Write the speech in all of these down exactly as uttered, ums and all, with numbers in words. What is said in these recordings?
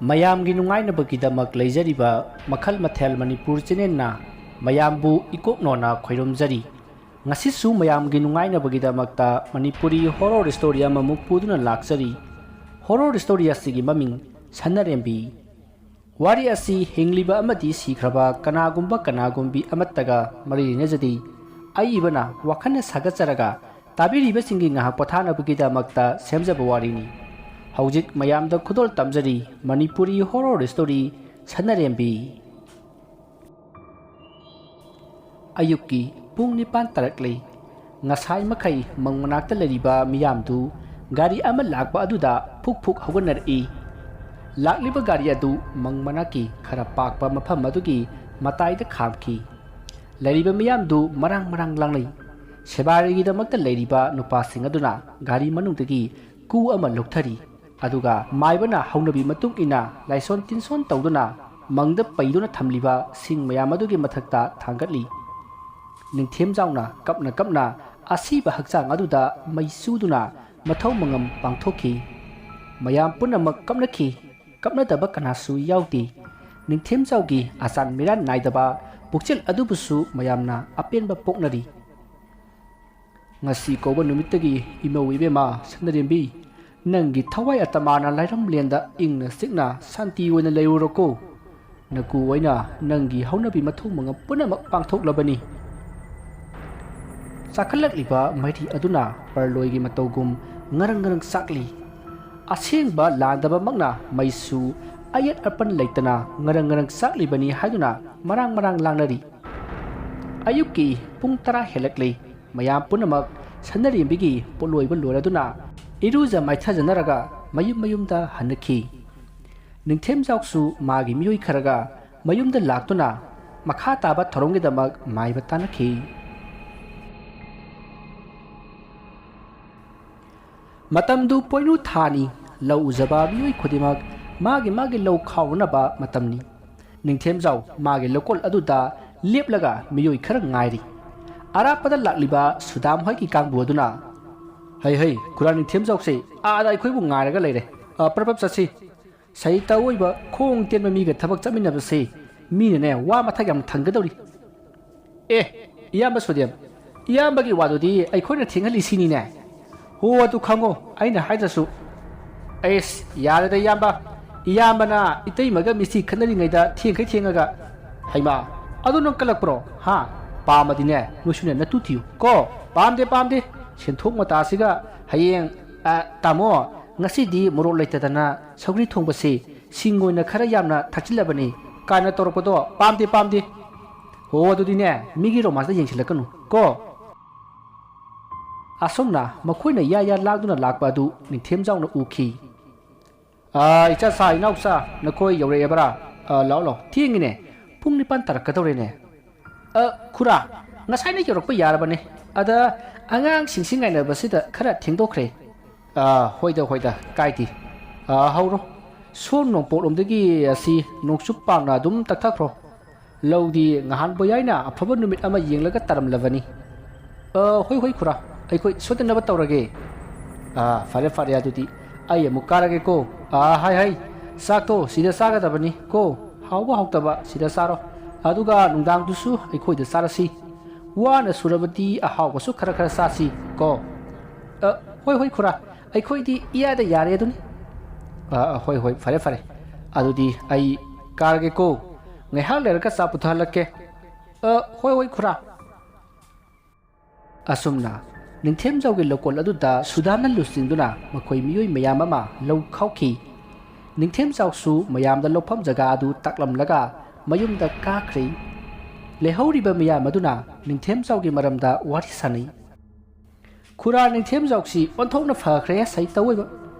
ꯃꯌꯥꯝꯒꯤ ꯅꯨꯡꯉꯥꯏꯅꯕꯒꯤꯗꯃꯛ ꯂꯩꯖꯔꯤꯕ ꯃꯈꯜ ꯃꯊꯦꯜ ꯃꯅꯤꯄꯨꯔ ꯆꯦꯅꯦꯜꯅ ꯃꯌꯥꯝꯕꯨ ꯏꯀꯣꯛꯅꯣꯅ ꯈꯣꯏꯔꯨꯝꯖꯔꯤ꯫ ꯉꯁꯤꯁꯨ ꯃꯌꯥꯝꯒꯤ ꯅꯨꯡꯉꯥꯏꯅꯕꯒꯤꯗꯃꯛꯇ ꯃꯅꯤꯄꯨꯔꯤ ꯍꯣꯔꯣꯔ ꯁ꯭ꯇꯣꯔꯤ ꯑꯃꯃꯨꯛ ꯄꯨꯗꯨꯅ ꯂꯥꯛꯆꯔꯤ꯫ ꯍꯣꯔꯣꯔ ꯁ꯭ꯇꯣꯔꯤ ꯑꯁꯤꯒꯤ ꯃꯃꯤꯡ ꯁꯅꯔꯦꯝꯕꯤ꯫ ꯋꯥꯔꯤ ꯑꯁꯤ ꯍꯤꯡꯂꯤꯕ ꯑꯃꯗꯤ ꯁꯤꯈ꯭ꯔꯕ ꯀꯅꯥꯒꯨꯝꯕ ꯀꯅꯥꯒꯨꯝꯕꯤ ꯑꯃꯠꯇꯒ ꯃꯔꯤ ꯂꯩꯅꯖꯗꯦ꯫ ꯑꯏꯕꯅ ꯋꯥꯈꯜꯅ ꯁꯥꯒꯠꯆꯔꯒ ꯇꯥꯕꯤꯔꯤꯕꯁꯤꯡꯒꯤ ꯉꯥꯏꯍꯥꯛ ꯄꯣꯊꯥꯅꯕꯒꯤꯗꯃꯛꯇ ꯁꯦꯝꯖꯕ ꯋꯥꯔꯤꯅꯤ꯫ ꯍꯧꯖꯤꯛ ꯃꯌꯥꯝꯗ ꯈꯨꯗꯣꯜ ꯇꯝꯖꯔꯤ ꯃꯅꯤꯄꯨꯔꯤ ꯍꯣꯔꯣꯔ ꯁ꯭ꯇꯣꯔꯤ ꯁꯅꯔꯦꯝꯕꯤ꯫ ꯑꯌꯨꯛꯀꯤ ꯄꯨꯡ ꯅꯤꯄꯥꯟ ꯇꯥꯔꯛꯂꯦ꯫ ꯉꯁꯥꯏ ꯃꯈꯩ ꯃꯪ ꯃꯅꯥꯛꯇ ꯂꯩꯔꯤꯕ ꯃꯤꯌꯥꯝꯗꯨ ꯒꯥꯔꯤ ꯑꯃ ꯂꯥꯛꯄ ꯑꯗꯨꯗ ꯐꯨꯛ ꯐꯨꯛ ꯍꯧꯒꯠꯅꯔꯛꯏ꯫ ꯂꯥꯛꯂꯤꯕ ꯒꯥꯔꯤ ꯑꯗꯨ ꯃꯪ ꯃꯅꯥꯛꯀꯤ ꯈꯔ ꯄꯥꯛꯄ ꯃꯐꯝ ꯑꯗꯨꯒꯤ ꯃꯇꯥꯏꯗ ꯈꯥꯝꯈꯤ꯫ ꯂꯩꯔꯤꯕ ꯃꯤꯌꯥꯝꯗꯨ ꯃꯔꯥꯡ ꯃꯔꯥꯡ ꯂꯥꯡꯅꯩ꯫ ꯁꯦꯕꯥꯔꯤꯒꯤꯗꯃꯛꯇ ꯂꯩꯔꯤꯕ ꯅꯨꯄꯥꯁꯤꯡ ꯑꯗꯨꯅ ꯒꯥꯔꯤ ꯃꯅꯨꯡꯗꯒꯤ ꯀꯨ ꯑꯃ ꯂꯧꯊꯔꯤ꯫ ꯑꯗꯨꯒ ꯃꯥꯏꯕꯅ ꯍꯧꯅꯕꯤ ꯃꯇꯨꯡ ꯏꯟꯅ ꯂꯥꯏꯁꯣꯟ ꯇꯤꯟꯁꯣꯟ ꯇꯧꯗꯨꯅ ꯃꯪꯗ ꯄꯩꯗꯨꯅ ꯊꯝꯂꯤꯕ ꯁꯤꯡ ꯃꯌꯥꯝ ꯑꯗꯨꯒꯤ ꯃꯊꯛꯇ ꯊꯥꯡꯒꯠꯂꯤ꯫ ꯅꯤꯡꯊꯦꯝꯖꯥꯎꯅ ꯀꯞꯅ ꯀꯞꯅ ꯑꯁꯤꯕ ꯍꯛꯆꯥꯡ ꯑꯗꯨꯗ ꯃꯩ ꯆꯨꯗꯨꯅ ꯃꯊꯧ ꯃꯉꯝ ꯄꯥꯡꯊꯣꯛꯈꯤ꯫ ꯃꯌꯥꯝ ꯄꯨꯝꯅꯃꯛ ꯀꯞꯅꯈꯤ꯫ ꯀꯞꯅꯗꯕ ꯀꯅꯥꯁꯨ ꯌꯥꯎꯗꯦ꯫ ꯅꯤꯡꯊꯦꯝꯖꯥꯎꯒꯤ ꯑꯆꯥꯟ ꯃꯤꯔꯥꯟ ꯅꯥꯏꯗꯕ ꯄꯨꯛꯆꯦꯜ ꯑꯗꯨꯕꯨꯁꯨ ꯃꯌꯥꯝꯅ ꯑꯄꯦꯟꯕ ꯄꯣꯛꯅꯔꯤ꯫ ꯉꯁꯤ ꯀꯧꯕ ꯅꯨꯃꯤꯠꯇꯒꯤ ꯏꯃꯧ ꯏꯕꯦꯝꯃ ꯁꯅꯔꯦꯝꯕꯤ, ꯅꯪꯒꯤ ꯊꯋꯥꯏ ꯑꯇꯃꯥꯅ ꯂꯥꯏꯔꯝꯂꯦꯟꯗ ꯏꯪꯅ ꯆꯤꯛꯅ ꯁꯥꯟꯇꯤ ꯑꯣꯏꯅ ꯂꯩꯔꯨꯔꯣꯀꯣ꯫ ꯅꯀꯨ ꯑꯣꯏꯅ ꯅꯪꯒꯤ ꯍꯧꯅꯕꯤ ꯃꯊꯧ ꯃꯉꯝ ꯄꯨꯝꯅꯃꯛ ꯄꯥꯡꯊꯣꯛꯂꯕꯅꯤ꯫ ꯆꯥꯈꯠꯂꯛꯂꯤꯕ ꯃꯩꯔꯤ ꯑꯗꯨꯅ ꯄꯔꯂꯣꯏꯒꯤ ꯃꯇꯧꯒꯨꯝ ꯉꯔꯪ ꯉꯔꯪ ꯆꯥꯛꯂꯤ꯫ ꯑꯁꯦꯡꯕ ꯂꯥꯟꯗꯕꯃꯛꯅ ꯃꯩꯁꯨ ꯑꯌꯦꯠ ꯑꯄꯟ ꯂꯩꯇꯅ ꯉꯔꯪ ꯉꯔꯪ ꯆꯥꯛꯂꯤꯕꯅꯤ ꯍꯥꯏꯗꯨꯅ ꯃꯔꯥꯡ ꯃꯔꯥꯡ ꯂꯥꯡꯅꯔꯤ꯫ ꯑꯌꯨꯛꯀꯤ ꯄꯨꯡ ꯇꯔꯥ ꯍꯦꯜꯂꯛꯂꯤ꯫ ꯃꯌꯥꯝ ꯄꯨꯝꯅꯃꯛ ꯁꯅꯔꯦꯝꯕꯤꯒꯤ ꯄꯣꯠꯂꯣꯏꯕ ꯂꯣꯏꯔꯗꯨꯅ ꯏꯔꯨꯖ ꯃꯥꯏꯊꯖꯅꯔꯒ ꯃꯌꯨꯝ ꯃꯌꯨꯝꯗ ꯍꯟꯅꯈꯤ꯫ ꯅꯤꯡꯊꯦꯝꯖꯥꯎꯁꯨ ꯃꯥꯒꯤ ꯃꯤꯑꯣꯏ ꯈꯔꯒ ꯃꯌꯨꯝꯗ ꯂꯥꯛꯇꯨꯅ ꯃꯈꯥ ꯇꯥꯕ ꯊꯧꯔꯝꯒꯤꯗꯃꯛ ꯃꯥꯏꯕ ꯇꯥꯅꯈꯤ꯫ ꯃꯇꯝꯗꯨ ꯄꯣꯏꯅꯨ ꯊꯥꯅꯤ꯫ ꯂꯧ ꯎꯖꯕ ꯃꯤꯑꯣꯏ ꯈꯨꯗꯤꯡꯃꯛ ꯃꯥꯒꯤ ꯃꯥꯒꯤ ꯂꯧ ꯈꯥꯎꯅꯅꯕ ꯃꯇꯝꯅꯤ꯫ ꯅꯤꯡꯊꯦꯝꯖꯥꯎ ꯃꯥꯒꯤ ꯂꯧꯀꯣꯜ ꯑꯗꯨꯗ ꯂꯦꯞꯂꯒ ꯃꯤꯑꯣꯏ ꯈꯔ ꯉꯥꯏꯔꯤ꯫ ꯑꯔꯥꯞꯄꯗ ꯂꯥꯛꯂꯤꯕ ꯁꯨꯗꯥꯝ ꯍꯣꯏꯒꯤ ꯀꯥꯡꯕꯨ ꯑꯗꯨꯅ, "ꯍꯩ ꯍꯩ, ꯈꯨꯔꯥ ꯅꯤꯡꯊꯦꯝꯖꯥꯎꯁꯦ ꯑꯥꯗ ꯑꯩꯈꯣꯏꯕꯨ ꯉꯥꯏꯔꯒ ꯂꯩꯔꯦ꯫ ꯑ, ꯄ꯭ꯔꯞ ꯄ꯭ꯔꯞ ꯆꯠꯁꯤ꯫ ꯁꯍꯤꯇ ꯑꯣꯏꯕ ꯈꯣꯡ ꯇꯦꯟꯕ ꯃꯤꯒ ꯊꯕꯛ ꯆꯠꯃꯤꯟꯅꯕꯁꯦ ꯃꯤꯅꯅꯦ ꯋꯥ ꯃꯊꯛ ꯌꯥꯝ ꯊꯪꯒꯗꯧꯔꯤ꯫ ꯑꯦ, ꯏꯌꯥꯝꯕ ꯁꯨꯗꯦꯝ, ꯏꯌꯥꯝꯕꯒꯤ ꯋꯥꯗꯨꯗꯤ ꯑꯩꯈꯣꯏꯅ ꯊꯦꯡꯍꯜꯂꯤꯁꯤꯅꯤꯅꯦ꯫ ꯍꯣ, ꯑꯗꯨ ꯈꯪꯉꯣ, ꯑꯩꯅ ꯍꯥꯏꯗ꯭ꯔꯁꯨ꯫ ꯑꯩꯁ, ꯌꯥꯔꯦꯗ ꯏꯌꯥꯝꯕ, ꯏꯌꯥꯝꯕꯅ ꯏꯇꯩꯃꯒ ꯃꯤꯁꯇꯤ ꯈꯠꯅꯔꯤꯉꯩꯗ ꯊꯦꯡꯈꯩ ꯊꯦꯡꯉꯒ꯫ ꯍꯩꯃꯥ, ꯑꯗꯨ ꯅꯪ ꯀꯜꯂꯛꯄ꯭ꯔꯣ? ꯍꯥ? ꯄꯥꯝꯃꯗꯤꯅꯦ ꯅꯣꯏꯁꯨꯅꯦ ꯅꯇꯨ ꯊꯤꯌꯨ ꯀꯣ꯫ ꯄꯥꯝꯗꯦ, ꯄꯥꯝꯗꯦ꯫ ꯁꯦꯟꯊꯣꯛ ꯃꯇꯥꯁꯤꯒ ꯍꯌꯦꯡ꯫ ꯑ, ꯇꯥꯃꯣ, ꯉꯁꯤꯗꯤ ꯃꯣꯔꯣꯛ ꯂꯩꯇꯗꯅ ꯁꯧꯒ꯭ꯔꯤ ꯊꯣꯡꯕꯁꯤ ꯁꯤꯡ ꯑꯣꯏꯅ ꯈꯔ ꯌꯥꯝꯅ ꯊꯥꯛꯆꯤꯜꯂꯕꯅꯤ ꯀꯥꯏꯅ ꯇꯧꯔꯛꯄꯗꯣ ꯄꯥꯝꯗꯦ, ꯄꯥꯝꯗꯦ꯫ ꯍꯣ, ꯑꯗꯨꯗꯤꯅꯦ ꯃꯤꯒꯤ ꯔꯣꯃꯥꯟꯁꯇ ꯌꯦꯡꯁꯤꯜꯂꯛꯀꯅꯨ ꯀꯣ꯫ ꯑꯁꯨꯝꯅ ꯃꯈꯣꯏꯅ ꯌꯥ ꯌꯥ ꯂꯥꯡꯗꯨꯅ ꯂꯥꯛꯄ ꯑꯗꯨ ꯅꯤꯡꯊꯦꯝꯖꯥꯎꯅ ꯎꯈꯤ꯫ "ꯑ, ꯏꯆꯥꯁꯥ, ꯏꯅꯥꯎꯆꯥ, ꯅꯈꯣꯏ ꯌꯧꯔꯛꯑꯦꯕ꯭ꯔꯥ? ꯑ, ꯂꯥꯛꯑꯣ, ꯂꯥꯛꯑꯣ, ꯊꯦꯡꯉꯤꯅꯦ, ꯄꯨꯡ ꯅꯤꯄꯥꯟ ꯇꯥꯔꯛꯀꯗꯧꯔꯦꯅꯦ꯫" "ꯑ, ꯈꯨꯔꯥ, ꯉꯁꯥꯏꯅ ꯌꯧꯔꯛꯄ ꯌꯥꯔꯕꯅꯦ, ꯑꯗ ꯑꯉꯥꯡꯁꯤꯡꯁꯤ ꯉꯥꯏꯅꯕꯁꯤꯗ ꯈꯔ ꯊꯦꯡꯗꯣꯛꯈ꯭ꯔꯦ꯫" "ꯑ, ꯍꯣꯏꯗ, ꯍꯣꯏꯗ, ꯀꯥꯏꯗꯦ꯫ ꯑ, ꯍꯧꯔꯣ, ꯁꯣꯝ ꯅꯣꯡꯄꯣꯛꯂꯣꯝꯗꯒꯤ ꯑꯁꯤ ꯅꯣꯡꯆꯨꯞ ꯄꯥꯡꯅ ꯑꯗꯨꯝ ꯇꯛꯊꯈ꯭ꯔꯣ꯫ ꯂꯧꯗꯤ ꯉꯍꯥꯟ ꯕꯣꯌꯥꯏꯅ ꯑꯐꯕ ꯅꯨꯃꯤꯠ ꯑꯃ ꯌꯦꯡꯂꯒ ꯇꯥꯔꯝꯂꯕꯅꯤ꯫" "ꯑ, ꯍꯣꯏ, ꯍꯣꯏ, ꯈꯨꯔꯥ, ꯑꯩꯈꯣꯏ ꯁꯣꯏꯗꯅꯕ ꯇꯧꯔꯒꯦ꯫" "ꯑ, ꯐꯔꯦ, ꯐꯔꯦ, ꯑꯗꯨꯗꯤ ꯑꯩ ꯑꯃꯨꯛ ꯀꯥꯔꯒꯦꯀꯣ꯫" "ꯑ, ꯍꯥꯏ, ꯍꯥꯏ, ꯆꯥꯛꯇꯣ ꯁꯤꯗ ꯆꯥꯒꯗꯕꯅꯤ ꯀꯣ, ꯍꯥꯎꯕ ꯍꯥꯎꯇꯕ ꯁꯤꯗ ꯆꯥꯔꯣ, ꯑꯗꯨꯒ ꯅꯨꯡꯗꯥꯡꯗꯨꯁꯨ ꯑꯩꯈꯣꯏꯗ ꯆꯥꯔꯁꯤ꯫ ꯋꯥꯅ ꯁꯨꯔꯕꯗꯤ ꯑꯍꯥꯎꯕꯁꯨ ꯈꯔ ꯈꯔ ꯆꯥꯁꯤ ꯀꯣ꯫" "ꯑ, ꯍꯣꯏ, ꯍꯣꯏ, ꯈꯨꯔꯥ, ꯑꯩꯈꯣꯏꯗꯤ ꯏꯌꯥꯗ ꯌꯥꯔꯦ ꯑꯗꯨꯅꯤ꯫" "ꯑ, ꯑ, ꯍꯣꯏ, ꯍꯣꯏ, ꯐꯔꯦ, ꯐꯔꯦ, ꯑꯗꯨꯗꯤ ꯑꯩ ꯀꯥꯔꯒꯦꯀꯣ, ꯉꯥꯏꯍꯥꯛ ꯂꯩꯔꯒ ꯆꯥ ꯄꯨꯊꯍꯜꯂꯛꯀꯦ꯫" "ꯑ, ꯍꯣꯏ, ꯍꯣꯏ, ꯈꯨꯔꯥ꯫" ꯑꯁꯨꯝꯅ ꯅꯤꯡꯊꯦꯝꯖꯥꯎꯒꯤ ꯂꯧꯀꯣꯜ ꯑꯗꯨꯗ ꯁꯨꯗꯥꯝꯅ ꯂꯨꯆꯤꯡꯗꯨꯅ ꯃꯈꯣꯏ ꯃꯤꯑꯣꯏ ꯃꯌꯥꯝ ꯑꯃ ꯂꯧ ꯈꯥꯎꯈꯤ꯫ ꯅꯤꯡꯊꯦꯝꯖꯥꯎꯁꯨ ꯃꯌꯥꯝꯗ ꯂꯧꯐꯝ ꯖꯒꯥ ꯑꯗꯨ ꯇꯥꯛꯂꯝꯂꯒ ꯃꯌꯨꯝꯗ ꯀꯥꯈ꯭ꯔꯦ꯫ ꯂꯩꯍꯧꯔꯤꯕ ꯃꯌꯥꯝ ꯑꯗꯨꯅ ꯅꯤꯡꯊꯦꯝꯖꯥꯎꯒꯤ ꯃꯔꯝꯗ ꯋꯥꯔꯤ ꯁꯥꯅꯩ꯫ "ꯈꯨꯔꯥ ꯅꯤꯡꯊꯦꯝꯖꯥꯎꯁꯤ ꯑꯣꯟꯊꯣꯛꯅ ꯐꯈ꯭ꯔꯦ ꯁꯩꯇ ꯑꯣꯏꯕ꯫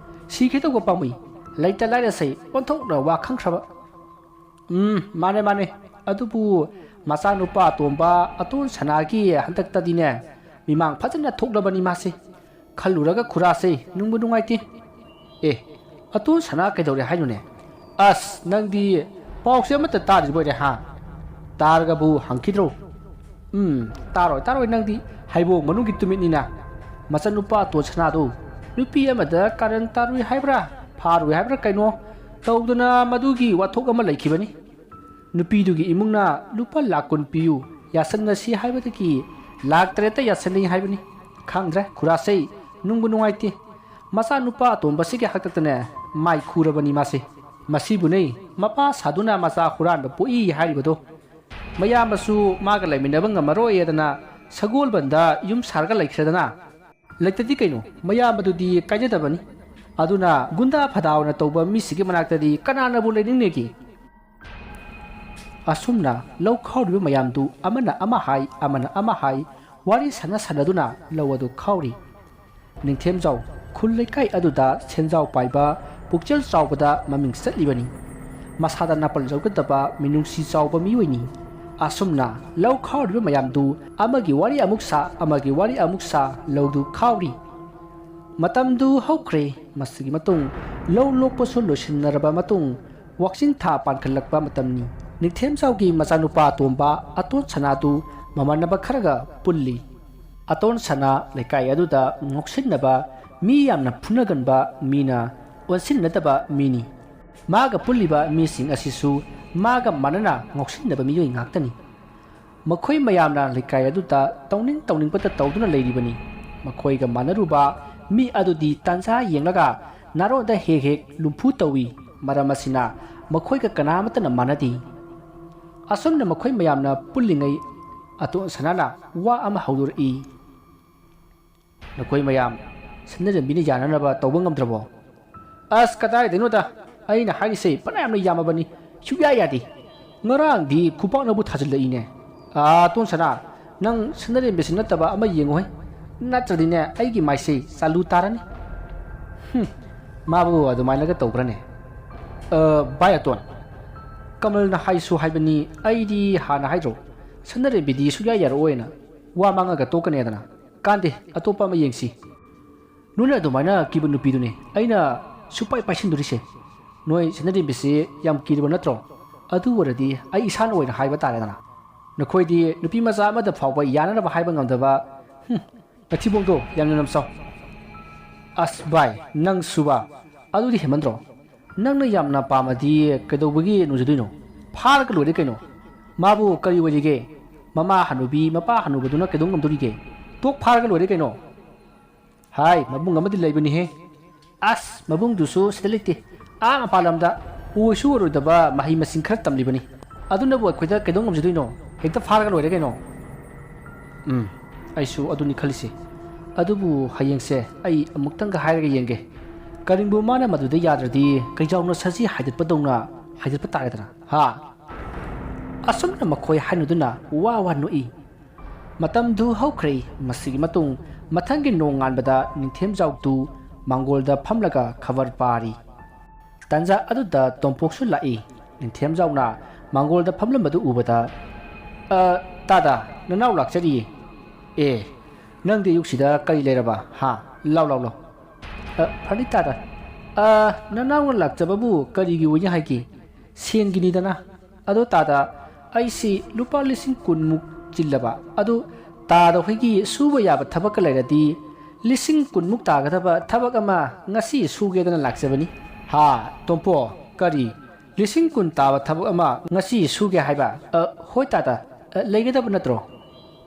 ꯁꯤꯈꯤꯗꯧꯕ ꯄꯥꯝꯃꯨꯏ꯫ ꯂꯩꯇ ꯂꯥꯏꯔꯁꯦ ꯑꯣꯟꯊꯣꯛꯅ ꯋꯥ ꯈꯪꯈ꯭ꯔꯕ꯫" "ꯎꯝ, ꯃꯥꯅꯦ, ꯃꯥꯅꯦ꯫ ꯑꯗꯨꯕꯨ ꯃꯆꯥꯅꯨꯄꯥ ꯑꯇꯣꯝꯕ ꯑꯇꯣꯟ ꯁꯅꯥꯒꯤ ꯍꯟꯗꯛꯇꯗꯤꯅꯦ ꯃꯤꯃꯥꯡ ꯐꯖꯅ ꯊꯣꯛꯂꯕꯅꯤ ꯃꯥꯁꯦ꯫ ꯈꯜꯂꯨꯔꯒ ꯈꯨꯔꯥꯁꯦ ꯅꯨꯡꯕꯨ ꯅꯨꯡꯉꯥꯏꯇꯦ꯫" "ꯑꯦ, ꯑꯇꯣꯟ ꯁꯅꯥ ꯀꯩꯗꯧꯔꯦ ꯍꯥꯏꯅꯣꯅꯦ? ꯑꯁ, ꯅꯪꯗꯤ ꯄꯥꯎꯁꯦ ꯑꯃꯠꯇ ꯇꯥꯗ꯭ꯔꯤꯕꯣꯏꯔꯦ ꯍꯥ? ꯇꯥꯔꯒꯕꯨ ꯍꯪꯈꯤꯗ꯭ꯔꯣ?" "ꯎꯝ, ꯇꯥꯔꯣꯏ, ꯇꯥꯔꯣꯏ, ꯅꯪꯗꯤ ꯍꯩꯕꯣꯡ ꯃꯅꯨꯡꯒꯤ ꯇꯨꯃꯤꯠꯅꯤꯅ꯫ ꯃꯆꯟꯅꯨꯄꯥ ꯇꯣꯟ ꯁꯅꯥꯗꯣ ꯅꯨꯄꯤ ꯑꯃꯗ ꯀꯥꯔꯟ ꯇꯥꯔꯨꯏ ꯍꯥꯏꯕ꯭ꯔꯥ, ꯐꯥꯔꯨꯏ ꯍꯥꯏꯕ꯭ꯔꯥ ꯀꯩꯅꯣ, ꯇꯧꯗꯅ ꯃꯗꯨꯒꯤ ꯋꯥꯊꯣꯛ ꯑꯃ ꯂꯩꯈꯤꯕꯅꯤ꯫ ꯅꯨꯄꯤꯗꯨꯒꯤ ꯏꯃꯨꯡꯅ ꯂꯨꯄꯥ ꯂꯥꯛ ꯀꯨꯟ ꯄꯤꯌꯨ, ꯌꯥꯁꯟꯅꯁꯤ ꯍꯥꯏꯕꯗꯒꯤ ꯂꯥꯛ ꯇꯔꯦꯠꯇ ꯌꯥꯁꯟꯅꯩ ꯍꯥꯏꯕꯅꯤ꯫ ꯈꯪꯗ꯭ꯔꯦ, ꯈꯨꯔꯥꯁꯩ, ꯅꯨꯡꯕꯨ ꯅꯨꯡꯉꯥꯏꯇꯦ꯫ ꯃꯆꯥꯅꯨꯄꯥ ꯑꯇꯣꯝꯕꯁꯤꯒꯤ ꯍꯥꯛꯇꯛꯇꯅꯦ ꯃꯥꯏ ꯈꯨꯔꯕꯅꯤ ꯃꯥꯁꯦ꯫ ꯃꯁꯤꯕꯨꯅꯦ ꯃꯄꯥ ꯁꯥꯗꯨꯅ ꯃꯆꯥ ꯍꯨꯔꯥꯟꯕ ꯄꯣꯛꯏ ꯍꯥꯏꯔꯤꯕꯗꯣ꯫ ꯃꯌꯥꯝꯕꯁꯨ ꯃꯥꯒ ꯂꯩꯃꯤꯟꯅꯕ ꯉꯝꯃꯔꯣꯏꯌꯦꯗꯅ ꯁꯒꯣꯜꯕꯟꯗ ꯌꯨꯝ ꯁꯥꯔꯒ ꯂꯩꯈ꯭ꯔꯦꯗꯅ꯫ ꯂꯩꯇꯗꯤ ꯀꯩꯅꯣ, ꯃꯌꯥꯝꯕꯗꯨꯗꯤ ꯀꯥꯏꯖꯗꯕꯅꯤ꯫ ꯑꯗꯨꯅ ꯒꯨꯟꯗꯥ ꯐꯗꯥ ꯑꯣꯏꯅ ꯇꯧꯕ ꯃꯤꯁꯤꯒꯤ ꯃꯅꯥꯛꯇꯗꯤ ꯀꯅꯥꯅꯕꯨ ꯂꯩꯅꯤꯡꯅꯤꯒꯦ? ꯑꯁꯨꯝꯅ ꯂꯧ ꯈꯥꯎꯔꯤꯕ ꯃꯌꯥꯝꯗꯨ ꯑꯃꯅ ꯑꯃ ꯍꯥꯏ, ꯑꯃꯅ ꯑꯃ ꯍꯥꯏ, ꯋꯥꯔꯤ ꯁꯥꯟꯅ ꯁꯥꯟꯅꯗꯨꯅ ꯂꯧ ꯑꯗꯨ ꯈꯥꯎꯔꯤ꯫ ꯅꯤꯡꯊꯦꯝꯖꯥꯎ ꯈꯨꯜ ꯂꯩꯀꯥꯏ ꯑꯗꯨꯗ ꯁꯦꯟꯖꯥꯎ ꯄꯥꯏꯕ, ꯄꯨꯛꯆꯦꯜ ꯆꯥꯎꯕꯗ ꯃꯃꯤꯡ ꯆꯠꯂꯤꯕꯅꯤ꯫ ꯃꯁꯥꯗ ꯅꯥꯄꯜ ꯌꯥꯎꯒꯗꯕ ꯃꯤꯅꯨꯡꯁꯤ ꯆꯥꯎꯕ ꯃꯤꯑꯣꯏꯅꯤ꯫ ꯑꯁꯨꯝꯅ ꯂꯧ ꯈꯥꯎꯔꯤꯕ ꯃꯌꯥꯝꯗꯨ ꯑꯃꯒꯤ ꯋꯥꯔꯤ ꯑꯃꯨꯛ ꯁꯥ, ꯑꯃꯒꯤ ꯋꯥꯔꯤ ꯑꯃꯨꯛ ꯁꯥ ꯂꯧꯗꯨ ꯈꯥꯎꯔꯤ꯫ ꯃꯇꯝꯗꯨ ꯍꯧꯈ꯭ꯔꯦ꯫ ꯃꯁꯤꯒꯤ ꯃꯇꯨꯡ ꯂꯧ ꯂꯣꯛꯄꯁꯨ ꯂꯣꯏꯁꯤꯟꯅꯔꯕ ꯃꯇꯨꯡ ꯋꯥꯛꯆꯤꯡ ꯊꯥ ꯄꯥꯟꯈꯠꯂꯛꯄ ꯃꯇꯝꯅꯤ꯫ ꯅꯤꯡꯊꯦꯝꯖꯥꯎꯒꯤ ꯃꯆꯥꯅꯨꯄꯥ ꯑꯇꯣꯝꯕ ꯑꯇꯣꯟ ꯁꯅꯥꯗꯨ ꯃꯃꯥꯟꯅꯕ ꯈꯔꯒ ꯄꯨꯜꯂꯤ꯫ ꯑꯇꯣꯟ ꯁꯅꯥ ꯂꯩꯀꯥꯏ ꯑꯗꯨꯗ ꯉꯥꯎꯁꯤꯟꯅꯕ, ꯃꯤ ꯌꯥꯝꯅ ꯐꯨꯅꯒꯟꯕ, ꯃꯤꯅ ꯑꯣꯟꯁꯤꯟꯅꯗꯕ ꯃꯤꯅꯤ꯫ ꯃꯥꯒ ꯄꯨꯜꯂꯤꯕ ꯃꯤꯁꯤꯡ ꯑꯁꯤꯁꯨ ꯃꯥꯒ ꯃꯥꯟꯅꯅ ꯉꯥꯎꯁꯤꯟꯅꯕ ꯃꯤꯑꯣꯏ ꯉꯥꯛꯇꯅꯤ꯫ ꯃꯈꯣꯏ ꯃꯌꯥꯝꯅ ꯂꯩꯀꯥꯏ ꯑꯗꯨꯗ ꯇꯧꯅꯤꯡ ꯇꯧꯅꯤꯡꯕꯇ ꯇꯧꯗꯨꯅ ꯂꯩꯔꯤꯕꯅꯤ꯫ ꯃꯈꯣꯏꯒ ꯃꯥꯟꯅꯔꯨꯕ ꯃꯤ ꯑꯗꯨꯗꯤ ꯇꯥꯟꯖꯥ ꯌꯦꯡꯂꯒ ꯅꯥꯔꯣꯟꯗ ꯍꯦꯛ ꯍꯦꯛ ꯂꯨꯝꯐꯨ ꯇꯧꯏ꯫ ꯃꯔꯝ ꯑꯁꯤꯅ ꯃꯈꯣꯏꯒ ꯀꯅꯥꯃꯠꯇꯅ ꯃꯥꯟꯅꯗꯦ꯫ ꯑꯁꯨꯝꯅ ꯃꯈꯣꯏ ꯃꯌꯥꯝꯅ ꯄꯨꯜꯂꯤꯉꯩ ꯑꯇꯣꯟ ꯁꯅꯥꯅ ꯋꯥ ꯑꯃ ꯍꯧꯗꯣꯔꯛꯏ꯫ "ꯅꯈꯣꯏ ꯃꯌꯥꯝ ꯁꯅꯔꯦꯝꯕꯤꯅ ꯌꯥꯅꯅꯕ ꯇꯧꯕ ꯉꯝꯗ꯭ꯔꯕꯣ?" "ꯑꯁ, ꯀꯗꯥꯏꯗꯩꯅꯣꯗ, ꯑꯩꯅ ꯍꯥꯏꯔꯤꯁꯦ ꯐꯅꯌꯥꯝꯅ ꯌꯥꯝꯃꯕꯅꯤ, ꯁꯨꯛꯌꯥ ꯌꯥꯗꯦ꯫ ꯉꯔꯥꯡꯗꯤ ꯈꯨꯄꯥꯛꯅꯕꯨ ꯊꯥꯖꯤꯜꯂꯛꯏꯅꯦ꯫ ꯑꯥ, ꯇꯣꯟ ꯁꯅꯥ, ꯅꯪ ꯁꯅꯔꯦꯝꯕꯤꯁꯤ ꯅꯠꯇꯕ ꯑꯃ ꯌꯦꯡꯉꯨꯍꯦ, ꯅꯠꯇ꯭ꯔꯗꯤꯅꯦ ꯑꯩꯒꯤ ꯃꯥꯏꯁꯦ ꯆꯥꯂꯨ ꯇꯥꯔꯅꯤ꯫" "ꯍꯨꯝ, ꯃꯥꯕꯨ ꯑꯗꯨꯃꯥꯏꯅꯒ ꯇꯧꯕ꯭ꯔꯅꯦ?" "ꯑ, ꯚꯥꯏ ꯑꯇꯣꯟ, ꯀꯃꯜꯅ ꯍꯥꯏꯁꯨ ꯍꯥꯏꯕꯅꯤ, ꯑꯩꯗꯤ ꯍꯥꯟꯅ ꯍꯥꯏꯗ꯭ꯔꯣ, ꯁꯅꯔꯦꯝꯕꯤꯗꯤ ꯁꯨꯛꯌꯥ ꯌꯥꯔꯛꯑꯣꯏꯅ, ꯋꯥ ꯃꯥꯡꯉꯒ ꯇꯣꯛꯀꯅꯦꯗꯅ꯫ ꯀꯥꯟꯗꯦ, ꯑꯇꯣꯞꯄ ꯑꯃ ꯌꯦꯡꯁꯤ꯫ ꯅꯣꯏꯅ ꯑꯗꯨꯃꯥꯏꯅ ꯀꯤꯕ ꯅꯨꯄꯤꯗꯨꯅꯦ ꯑꯩꯅ ꯁꯨꯄꯥꯏ ꯄꯥꯏꯁꯤꯟꯗꯣꯔꯤꯁꯦ꯫ ꯅꯣꯏ ꯁꯅꯔꯦꯝꯕꯤꯁꯦ ꯌꯥꯝ ꯀꯤꯔꯕ ꯅꯠꯇ꯭ꯔꯣ? ꯑꯗꯨ ꯑꯣꯏꯔꯗꯤ ꯑꯩ ꯏꯁꯥꯅ ꯑꯣꯏꯅ ꯍꯥꯏꯕ ꯇꯥꯔꯦꯗꯅ꯫ ꯅꯈꯣꯏꯗꯤ ꯅꯨꯄꯤ ꯃꯆꯥ ꯑꯃꯗ ꯐꯥꯎꯕ ꯌꯥꯅꯅꯕ ꯍꯥꯏꯕ ꯉꯝꯗꯕ, ꯍꯨꯝ, ꯅꯊꯤꯕꯣꯡꯗꯣ ꯌꯥꯝꯅ ꯅꯝꯆꯥꯎ꯫" "ꯑꯁ ꯚꯥꯏ, ꯅꯪꯁꯨꯕ, ꯑꯗꯨꯗꯤ ꯍꯦꯟꯃꯟꯗ꯭ꯔꯣ? ꯅꯪꯅ ꯌꯥꯝꯅ ꯄꯥꯝꯃꯗꯤ ꯀꯩꯗꯧꯕꯒꯤ ꯅꯨꯡꯖꯗꯣꯏꯅꯣ? ꯐꯥꯔꯒ ꯂꯣꯏꯔꯦ ꯀꯩꯅꯣ꯫ ꯃꯥꯕꯨ ꯀꯔꯤ ꯑꯣꯏꯔꯤꯒꯦ? ꯃꯃꯥ ꯍꯅꯨꯕꯤ, ꯃꯄꯥ ꯍꯅꯨꯕꯗꯨꯅ ꯀꯩꯗꯧ ꯉꯝꯗꯣꯔꯤꯒꯦ? ꯇꯣꯛ ꯐꯥꯔꯒ ꯂꯣꯏꯔꯦ ꯀꯩꯅꯣ꯫ ꯍꯥꯏ, ꯃꯕꯨꯡ ꯑꯃꯗꯤ ꯂꯩꯕꯅꯤꯍꯦ꯫ ꯑꯁ, ꯃꯕꯨꯡꯗꯨꯁꯨ ꯁꯤꯗ ꯂꯩꯇꯦ꯫ ꯑꯥ ꯃꯄꯥꯟ ꯂꯝꯗ ꯑꯣꯏꯁꯨ ꯑꯣꯏꯔꯣꯏꯗꯕ ꯃꯍꯩ ꯃꯁꯤꯡ ꯈꯔ ꯇꯝꯂꯤꯕꯅꯤ꯫ ꯑꯗꯨꯅꯕꯨ ꯑꯩꯈꯣꯏꯗ ꯀꯩꯗꯧ ꯉꯝꯖꯗꯣꯏꯅꯣ? ꯍꯦꯛꯇ ꯐꯥꯔꯒ ꯂꯣꯏꯔꯦ ꯀꯩꯅꯣ꯫ ꯎꯝ, ꯑꯩꯁꯨ ꯑꯗꯨꯅꯤ ꯈꯜꯂꯤꯁꯦ꯫ ꯑꯗꯨꯕꯨ ꯍꯌꯦꯡꯁꯦ ꯑꯩ ꯑꯃꯨꯛꯇꯪꯒ ꯍꯥꯏꯔꯒ ꯌꯦꯡꯒꯦ꯫ ꯀꯔꯤꯒꯨꯝꯕ ꯃꯥꯅ ꯃꯗꯨꯗ ꯌꯥꯗ꯭ꯔꯗꯤ ꯀꯩꯖꯥꯎꯅ ꯁꯖꯤ ꯍꯥꯏꯗꯠꯄꯗꯧꯅ ꯍꯥꯏꯗꯠꯄ ꯇꯥꯔꯦꯗꯅ, ꯍꯥ? ꯑꯁꯨꯝꯅ ꯃꯈꯣꯏ ꯍꯥꯏꯅꯗꯨꯅ ꯋꯥ ꯋꯥ ꯅꯣꯛꯏ꯫ ꯃꯇꯝꯗꯨ ꯍꯧꯈ꯭ꯔꯦ꯫ ꯃꯁꯤꯒꯤ ꯃꯇꯨꯡ ꯃꯊꯪꯒꯤ ꯅꯣꯡꯉꯥꯟꯕꯗ ꯅꯤꯡꯊꯦꯝꯖꯥꯎꯗꯨ ꯃꯥꯡꯒꯣꯜꯗ ꯐꯝꯂꯒ ꯈꯕꯔ ꯄꯥꯔꯤ꯫ ꯇꯟꯖꯥ ꯑꯗꯨꯗ ꯇꯣꯝꯄꯣꯛꯁꯨ ꯂꯥꯛꯏ꯫ ꯅꯤꯡꯊꯦꯝꯖꯥꯎꯅ ꯃꯥꯡꯒꯣꯜꯗ ꯐꯝꯂꯝꯕꯗꯨ ꯎꯕꯗ, "ꯑ, ꯇꯥꯗ, ꯅꯅꯥꯎ ꯂꯥꯛꯆꯔꯤꯌꯦ꯫ ꯑꯦ, ꯅꯪꯗꯤ ꯑꯌꯨꯛꯁꯤꯗ ꯀꯔꯤ ꯂꯩꯔꯕ? ꯍꯥ? ꯂꯥꯎ, ꯂꯥꯎ, ꯂꯥꯎ꯫ ꯑ, ꯐꯅꯤ ꯇꯥꯗ꯫ ꯑ, ꯅꯅꯥꯎꯅ ꯂꯥꯛꯆꯕꯕꯨ ꯀꯔꯤꯒꯤ ꯑꯣꯏꯅꯤ ꯍꯥꯏꯒꯦ? ꯁꯦꯟꯒꯤꯅꯤꯗꯅ꯫ ꯑꯗꯣ ꯇꯥꯗ, ꯑꯩꯁꯤ ꯂꯨꯄꯥ ꯂꯤꯁꯤꯡ ꯀꯨꯟꯃꯨꯛ ꯆꯤꯜꯂꯕ꯫ ꯑꯗꯨ ꯇꯥꯗ ꯍꯣꯏꯒꯤ ꯁꯨꯕ ꯌꯥꯕ ꯊꯕꯛꯀ ꯂꯩꯔꯗꯤ ꯂꯤꯁꯤꯡ ꯀꯨꯟꯃꯨꯛ ꯇꯥꯒꯗꯕ ꯊꯕꯛ ꯑꯃ ꯉꯁꯤ ꯁꯨꯒꯦꯗꯅ ꯂꯥꯛꯆꯕꯅꯤ꯫" "ꯍꯥ, ꯇꯣꯝꯄꯣ, ꯀꯔꯤ? ꯂꯤꯁꯤꯡ ꯀꯨꯟ ꯇꯥꯕ ꯊꯕꯛ ꯑꯃ ꯉꯁꯤ ꯁꯨꯒꯦ ꯍꯥꯏꯕ?" "ꯑ, ꯍꯣꯏ ꯇꯥꯗ꯫ ꯑ, ꯂꯩꯒꯗꯕ ꯅꯠꯇ꯭ꯔꯣ?"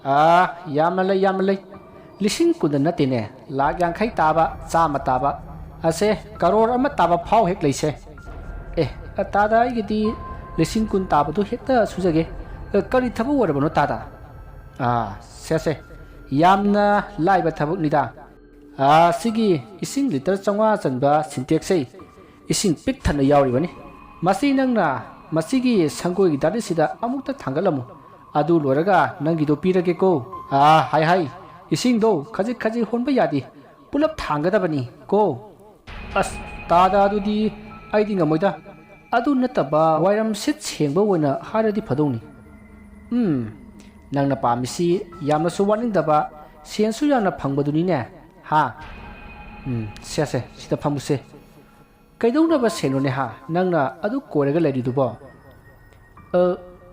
"ꯑꯥ, ꯌꯥꯝꯅ ꯂꯩ, ꯌꯥꯝꯅ ꯂꯩ꯫ ꯂꯤꯁꯤꯡ ꯀꯨꯟꯗ ꯅꯠꯇꯦꯅꯦ, ꯂꯥꯛ ꯌꯥꯡꯈꯩ ꯇꯥꯕ, ꯆꯥꯝꯃ ꯇꯥꯕ, ꯑꯁꯦ, ꯀꯔꯣꯔ ꯑꯃ ꯇꯥꯕ ꯐꯥꯎ ꯍꯦꯛ ꯂꯩꯁꯦ꯫" "ꯑꯦ, ꯑ, ꯇꯥꯗ, ꯑꯩꯒꯤꯗꯤ ꯂꯤꯁꯤꯡ ꯀꯨꯟ ꯇꯥꯕꯗꯨ ꯍꯦꯛꯇ ꯁꯨꯖꯒꯦ꯫ ꯑ, ꯀꯔꯤ ꯊꯕꯛ ꯑꯣꯏꯔꯕꯅꯣ ꯇꯥꯗ?" "ꯑꯥ, ꯁꯦ, ꯁꯦ, ꯌꯥꯝꯅ ꯂꯥꯏꯕ ꯊꯕꯛꯅꯤꯗ꯫ ꯑꯥ, ꯁꯤꯒꯤ ꯏꯁꯤꯡ ꯂꯤꯇꯔ ꯆꯥꯝꯃꯉꯥ ꯆꯟꯕ ꯁꯤꯟꯇꯦꯛꯁꯁꯦ ꯏꯁꯤꯡ ꯄꯤꯛ ꯊꯟꯅ ꯌꯥꯎꯔꯤꯕꯅꯤ꯫ ꯃꯁꯤ ꯅꯪꯅ ꯃꯁꯤꯒꯤ ꯁꯪꯒꯣꯏꯒꯤ ꯗꯥꯔꯤꯁꯤꯗ ꯑꯃꯨꯛꯇ ꯊꯥꯡꯒꯠꯂꯝꯃꯨ꯫ ꯑꯗꯨ ꯂꯣꯏꯔꯒ ꯅꯪꯒꯤꯗꯣ ꯄꯤꯔꯒꯦꯀꯣ꯫" "ꯑꯥ, ꯍꯥꯏ, ꯍꯥꯏ, ꯏꯁꯤꯡꯗꯣ ꯈꯖꯤꯛ ꯈꯖꯤꯛ ꯍꯣꯟꯕ ꯌꯥꯗꯦ, ꯄꯨꯂꯞ ꯊꯥꯡꯒꯗꯕꯅꯤ ꯀꯣ꯫" "ꯑꯁ, ꯇꯥꯗ, ꯑꯗꯨꯗꯤ ꯑꯩꯗꯤ ꯉꯝꯃꯣꯏꯗ꯫ ꯑꯗꯨ ꯅꯠꯇꯕ ꯋꯥꯏꯔꯝ ꯁꯤꯠ ꯁꯦꯡꯕ ꯑꯣꯏꯅ ꯍꯥꯏꯔꯗꯤ ꯐꯗꯧꯅꯤ꯫" "ꯎꯝ, ꯅꯪꯅ ꯄꯥꯝꯃꯤꯁꯤ ꯌꯥꯝꯅꯁꯨ ꯋꯥꯅꯤꯡꯗꯕ, ꯁꯦꯟꯁꯨ ꯌꯥꯝꯅ ꯐꯪꯕꯗꯨꯅꯤꯅꯦ, ꯍꯥ?" "ꯎꯝ, ꯁꯦ, ꯁꯦ, ꯁꯤꯗ ꯐꯝꯃꯨꯁꯦ꯫" "ꯀꯩꯗꯧꯅꯕ ꯁꯦꯟꯅꯣꯅꯦ, ꯍꯥ, ꯅꯪꯅ ꯑꯗꯨ ꯀꯣꯏꯔꯒ ꯂꯩꯔꯤꯗꯨꯕꯣ?" "ꯑ,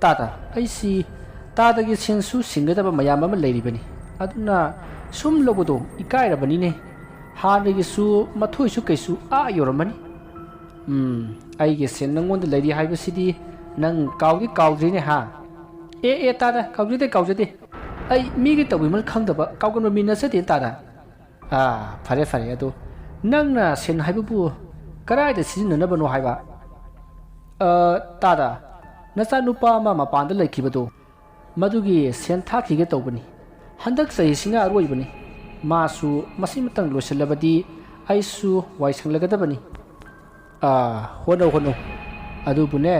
ꯇꯥꯗ, ꯑꯩꯁꯤ ꯇꯥꯗꯒꯤ ꯁꯦꯟꯁꯨ ꯁꯤꯡꯒꯗꯕ ꯃꯌꯥꯝ ꯑꯃ ꯂꯩꯔꯤꯕꯅꯤ꯫ ꯑꯗꯨꯅ ꯁꯨꯝ ꯂꯧꯕꯗꯣ ꯏꯀꯥꯏꯔꯕꯅꯤꯅꯦ꯫ ꯍꯥꯟꯅꯒꯤꯁꯨ ꯃꯊꯣꯏꯁꯨ ꯀꯩꯁꯨ ꯑꯥ ꯌꯧꯔꯝꯃꯅꯤ꯫" ꯎꯝ, ꯑꯩꯒꯤ ꯁꯦꯟ ꯅꯪꯉꯣꯟꯗ ꯂꯩꯔꯤ ꯍꯥꯏꯕꯁꯤꯗꯤ ꯅꯪ ꯀꯥꯎꯗꯤ ꯀꯥꯎꯗ꯭ꯔꯤꯅꯦ ꯍꯥ? ꯑꯦ, ꯑꯦ, ꯇꯥꯗ, ꯀꯥꯎꯖꯗꯦ, ꯀꯥꯎꯖꯗꯦ꯫ ꯑꯩ ꯃꯤꯒꯤ ꯇꯧꯕꯤꯃꯜ ꯈꯪꯗꯕ, ꯀꯥꯎꯒꯟꯕ ꯃꯤ ꯅꯠꯆꯗꯦ, ꯇꯥꯗ꯫ ꯑꯥ, ꯐꯔꯦ, ꯐꯔꯦ, ꯑꯗꯨ ꯅꯪꯅ ꯁꯦꯟ ꯍꯥꯏꯕꯕꯨ ꯀꯗꯥꯏꯗ ꯁꯤꯖꯤꯟꯅꯅꯕꯅꯣ ꯍꯥꯏꯕ? ꯑ, ꯇꯥꯗ, ꯅꯆꯥꯅꯨꯄꯥ ꯑꯃ ꯃꯄꯥꯟꯗ ꯂꯩꯈꯤꯕꯗꯣ, ꯃꯗꯨꯒꯤ ꯁꯦꯟ ꯊꯥꯈꯤꯒꯦ ꯇꯧꯕꯅꯤ꯫ ꯍꯟꯗꯛ ꯆꯍꯤꯁꯤꯅ ꯑꯔꯣꯏꯕꯅꯤ꯫ ꯃꯥꯁꯨ ꯃꯁꯤꯃꯇꯪ ꯂꯣꯏꯁꯤꯜꯂꯕꯗꯤ ꯑꯩꯁꯨ ꯋꯥꯏ ꯁꯪꯂꯒꯗꯕꯅꯤ꯫ ꯑꯥ, ꯍꯣꯠꯅꯧ, ꯍꯣꯠꯅꯧ꯫ ꯑꯗꯨꯕꯨꯅꯦ,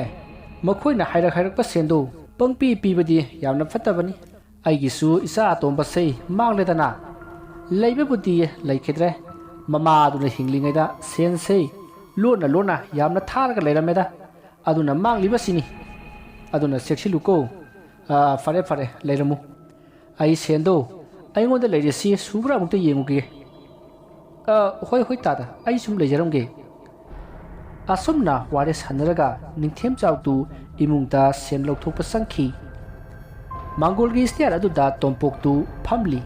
ꯃꯈꯣꯏꯅ ꯍꯥꯏꯔꯛ ꯍꯥꯏꯔꯛꯄ ꯁꯦꯟꯗꯣ ꯄꯪꯄꯤ ꯄꯤꯕꯗꯤ ꯌꯥꯝꯅ ꯐꯠꯇꯕꯅꯤ꯫ ꯑꯩꯒꯤꯁꯨ ꯏꯆꯥ ꯑꯇꯣꯝꯕꯁꯦ ꯃꯥꯡꯂꯦꯗꯅ꯫ ꯂꯩꯕꯕꯨꯗꯤ ꯂꯩꯈꯤꯗ꯭ꯔꯦ꯫ ꯃꯃꯥꯗꯨꯅ ꯍꯤꯡꯂꯤꯉꯩꯗ ꯁꯦꯟꯁꯦ ꯂꯣꯟꯅ ꯂꯣꯟꯅ ꯌꯥꯝꯅ ꯊꯥꯔꯒ ꯂꯩꯔꯝꯃꯦꯗ꯫ ꯑꯗꯨꯅ ꯃꯥꯡꯂꯤꯕꯁꯤꯅꯤ꯫ ꯑꯗꯨꯅ ꯆꯦꯛꯁꯤꯜꯂꯨꯀꯣ꯫ ꯑꯥ, ꯐꯔꯦ, ꯐꯔꯦ, ꯂꯩꯔꯝꯃꯨ꯫ ꯑꯩ ꯁꯦꯟꯗꯣ ꯑꯩꯉꯣꯟꯗ ꯂꯩꯔꯤꯁꯤ ꯁꯨꯕ꯭ꯔꯥ ꯑꯃꯨꯛꯇ ꯌꯦꯡꯉꯨꯒꯦ꯫ ꯑ, ꯍꯣꯏ, ꯍꯣꯏ, ꯇꯥꯗ, ꯑꯩ ꯁꯨꯝ ꯂꯩꯖꯔꯝꯒꯦ꯫ ꯑꯁꯨꯝꯅ ꯋꯥꯔꯤ ꯁꯥꯟꯅꯔꯒ ꯅꯤꯡꯊꯦꯝꯖꯥꯎꯗꯨ ꯏꯃꯨꯡꯗ ꯁꯦꯟ ꯂꯧꯊꯣꯛꯄ ꯆꯪꯈꯤ꯫ ꯃꯥꯡꯒꯣꯜꯒꯤ ꯁ꯭ꯇꯦꯌꯔ ꯑꯗꯨꯗ ꯇꯣꯝꯄꯣꯛꯇꯨ ꯐꯝꯂꯤ꯫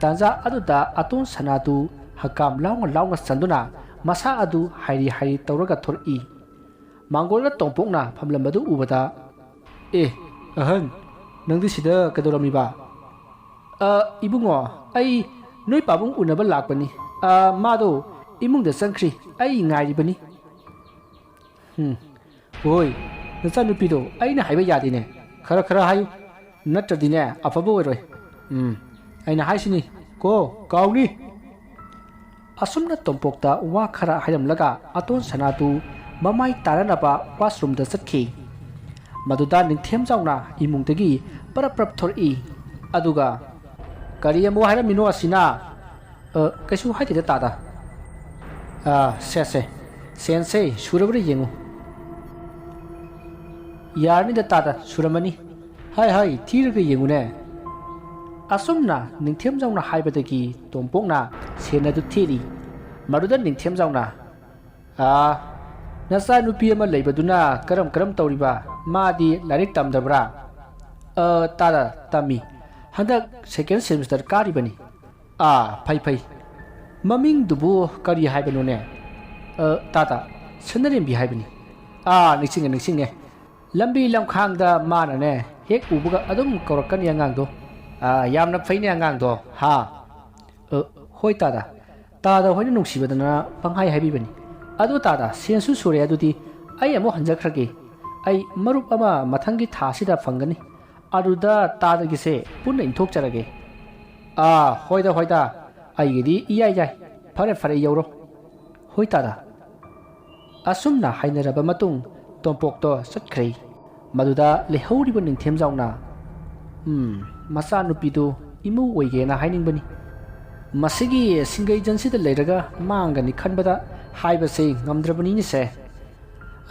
ꯇꯥꯟꯖꯥ ꯑꯗꯨꯗ ꯑꯇꯣꯟ ꯁꯅꯥꯗꯨ ꯍꯀꯥꯝ ꯂꯥꯎꯅ ꯂꯥꯎꯅ ꯆꯟꯗꯨꯅ ꯃꯁꯥ ꯑꯗꯨ ꯍꯥꯏꯔꯤ ꯍꯥꯏꯔꯤ ꯇꯧꯔꯒ ꯊꯣꯔꯛꯏ꯫ ꯃꯥꯡꯒꯣꯜꯅ ꯇꯣꯝꯄꯣꯛꯅ ꯐꯝꯂꯝꯕꯗꯨ ꯎꯕꯗ, "ꯑꯦ, ꯑꯍꯟ, ꯅꯪꯗꯤ ꯁꯤꯗ ꯀꯩꯗꯧꯔꯝꯃꯤꯕ?" "ꯑ, ꯏꯕꯨꯡꯉꯣ, ꯑꯩ ꯅꯣꯏ ꯄꯥꯕꯨꯡ ꯎꯅꯕ ꯂꯥꯛꯄꯅꯤ꯫ ꯑ, ꯃꯥꯗꯣ ꯏꯃꯨꯡꯗ ꯆꯪꯈ꯭ꯔꯤ꯫ ꯑꯩ ꯉꯥꯏꯔꯤꯕꯅꯤ꯫" "ꯎꯝ, ꯍꯣꯏ, ꯅꯆꯥꯅꯨꯄꯤꯗꯣ ꯑꯩꯅ ꯍꯥꯏꯕ ꯌꯥꯗꯦꯅꯦ꯫ ꯈꯔ ꯈꯔ ꯍꯥꯏꯌꯨ, ꯅꯠꯇ꯭ꯔꯗꯤꯅꯦ ꯑꯐꯕ ꯑꯣꯏꯔꯣꯏ꯫ ꯎꯝ, ꯑꯩꯅ ꯍꯥꯏꯁꯤꯅꯤ ꯀꯣ, ꯀꯥꯎꯅꯤ꯫" ꯑꯁꯨꯝꯅ ꯇꯣꯝꯄꯣꯛꯇ ꯋꯥ ꯈꯔ ꯍꯥꯏꯔꯝꯂꯒ ꯑꯇꯣꯟ ꯁꯅꯥꯗꯨ ꯃꯃꯥꯏ ꯇꯥꯅꯅꯕ ꯋꯥꯁꯔꯨꯝꯗ ꯆꯠꯈꯤ꯫ ꯃꯗꯨꯗ ꯅꯤꯡꯊꯦꯝꯖꯥꯎꯅ ꯏꯃꯨꯡꯗꯒꯤ ꯄꯔꯞ ꯄꯔꯞ ꯊꯣꯔꯛꯏ꯫ ꯑꯗꯨꯒ, "ꯀꯔꯤ ꯑꯃꯨꯛ ꯍꯥꯏꯔꯝꯃꯤꯅꯣ ꯑꯁꯤꯅ?" "ꯑ, ꯀꯩꯁꯨ ꯍꯥꯏꯗꯦꯗ ꯇꯥꯗ꯫" "ꯑ, ꯁꯦ, ꯁꯦ, ꯁꯦꯟꯁꯦ ꯁꯨꯔꯕ꯭ꯔꯥ ꯌꯦꯡꯉꯨ꯫" "ꯌꯥꯔꯅꯤꯗ ꯇꯥꯗ, ꯁꯨꯔꯝꯃꯅꯤ꯫" "ꯍꯥꯏ, ꯍꯥꯏ, ꯊꯤꯔꯒ ꯌꯦꯡꯉꯨꯅꯦ꯫" ꯑꯁꯨꯝꯅ ꯅꯤꯡꯊꯦꯝꯖꯥꯎꯅ ꯍꯥꯏꯕꯗꯒꯤ ꯇꯣꯝꯄꯣꯛꯅ ꯁꯦꯟ ꯑꯗꯨ ꯊꯤꯔꯤ꯫ ꯃꯗꯨꯗ ꯅꯤꯡꯊꯦꯝꯖꯥꯎꯅ, "ꯑꯥ, ꯅꯆꯥꯅꯨꯄꯤ ꯑꯃ ꯂꯩꯕꯗꯨꯅ ꯀꯔꯝ ꯀꯔꯝ ꯇꯧꯔꯤꯕ? ꯃꯥꯗꯤ ꯂꯥꯏꯔꯤꯛ ꯇꯝꯗꯕ꯭ꯔꯥ?" "ꯑ, ꯇꯥꯗ, ꯇꯝꯃꯤ꯫ ꯍꯟꯗꯛ ꯁꯦꯀꯦꯟ ꯁꯦꯃꯤꯁꯇꯔ ꯀꯥꯔꯤꯕꯅꯤ꯫" "ꯑꯥ, ꯐꯩ, ꯐꯩ꯫ ꯃꯃꯤꯡꯗꯨꯕꯨ ꯀꯔꯤ ꯍꯥꯏꯕꯅꯣꯅꯦ?" "ꯑ, ꯇꯥꯗ, ꯁꯅꯔꯦꯝꯕꯤ ꯍꯥꯏꯕꯅꯤ꯫ ꯑꯥ, ꯅꯤꯡꯁꯤꯡꯉꯦ, ꯅꯤꯡꯁꯤꯡꯉꯦ꯫ ꯂꯝꯕꯤ ꯂꯝꯈꯥꯡꯗ ꯃꯥꯅꯅꯦ ꯍꯦꯛ ꯎꯕꯒ ꯑꯗꯨꯝ ꯀꯧꯔꯛꯀꯅꯤ ꯑꯉꯥꯡꯗꯣ꯫ ꯑꯥ, ꯌꯥꯝꯅ ꯐꯩꯅꯦ ꯑꯉꯥꯡꯗꯣ, ꯍꯥ? ꯑ, ꯍꯣꯏ ꯇꯥꯗ꯫ ꯇꯥꯗ ꯍꯣꯏꯅ ꯅꯨꯡꯁꯤꯕꯗꯅ ꯄꯪꯍꯥꯏ ꯍꯥꯏꯕꯤꯕꯅꯤ꯫ ꯑꯗꯨ ꯇꯥꯗ, ꯁꯦꯟꯁꯨ ꯁꯨꯔꯦ, ꯑꯗꯨꯗꯤ ꯑꯩ ꯑꯃꯨꯛ ꯍꯟꯖꯈ꯭ꯔꯒꯦ꯫ ꯑꯩ ꯃꯔꯨꯞ ꯑꯃ ꯃꯊꯪꯒꯤ ꯊꯥꯁꯤꯗ ꯐꯪꯒꯅꯤ꯫ ꯑꯗꯨꯗ ꯇꯥꯗꯒꯤꯁꯦ ꯄꯨꯟꯅ ꯏꯟꯊꯣꯛꯆꯔꯒꯦ꯫ ꯑꯥ, ꯍꯣꯏꯗ, ꯍꯣꯏꯗ, ꯑꯩꯒꯤꯗꯤ ꯏꯌꯥꯏ ꯌꯥꯏ꯫ ꯐꯔꯦ, ꯐꯔꯦ, ꯌꯧꯔꯣ꯫ ꯍꯣꯏ ꯇꯥꯗ꯫ ꯑꯁꯨꯝꯅ ꯍꯥꯏꯅꯔꯕ ꯃꯇꯨꯡ ꯇꯣꯝꯄꯣꯛꯇꯣ ꯆꯠꯈ꯭ꯔꯦ꯫ ꯃꯗꯨꯗ ꯂꯩꯍꯧꯔꯤꯕ ꯅꯤꯡꯊꯦꯝꯖꯥꯎꯅ, "ꯎꯝ, ꯃꯆꯥꯅꯨꯄꯤꯗꯨ ꯏꯃꯧ ꯑꯣꯏꯒꯦꯅ ꯍꯥꯏꯅꯤꯡꯕꯅꯤ꯫ ꯃꯁꯤꯒꯤ ꯁꯤꯡꯒꯩꯖꯟꯁꯤꯗ ꯂꯩꯔꯒ ꯃꯥꯡꯒꯅꯤ ꯈꯟꯕꯗ ꯍꯥꯏꯕꯁꯦ ꯉꯝꯗ꯭ꯔꯕꯅꯤꯅꯦꯁꯦ"꯫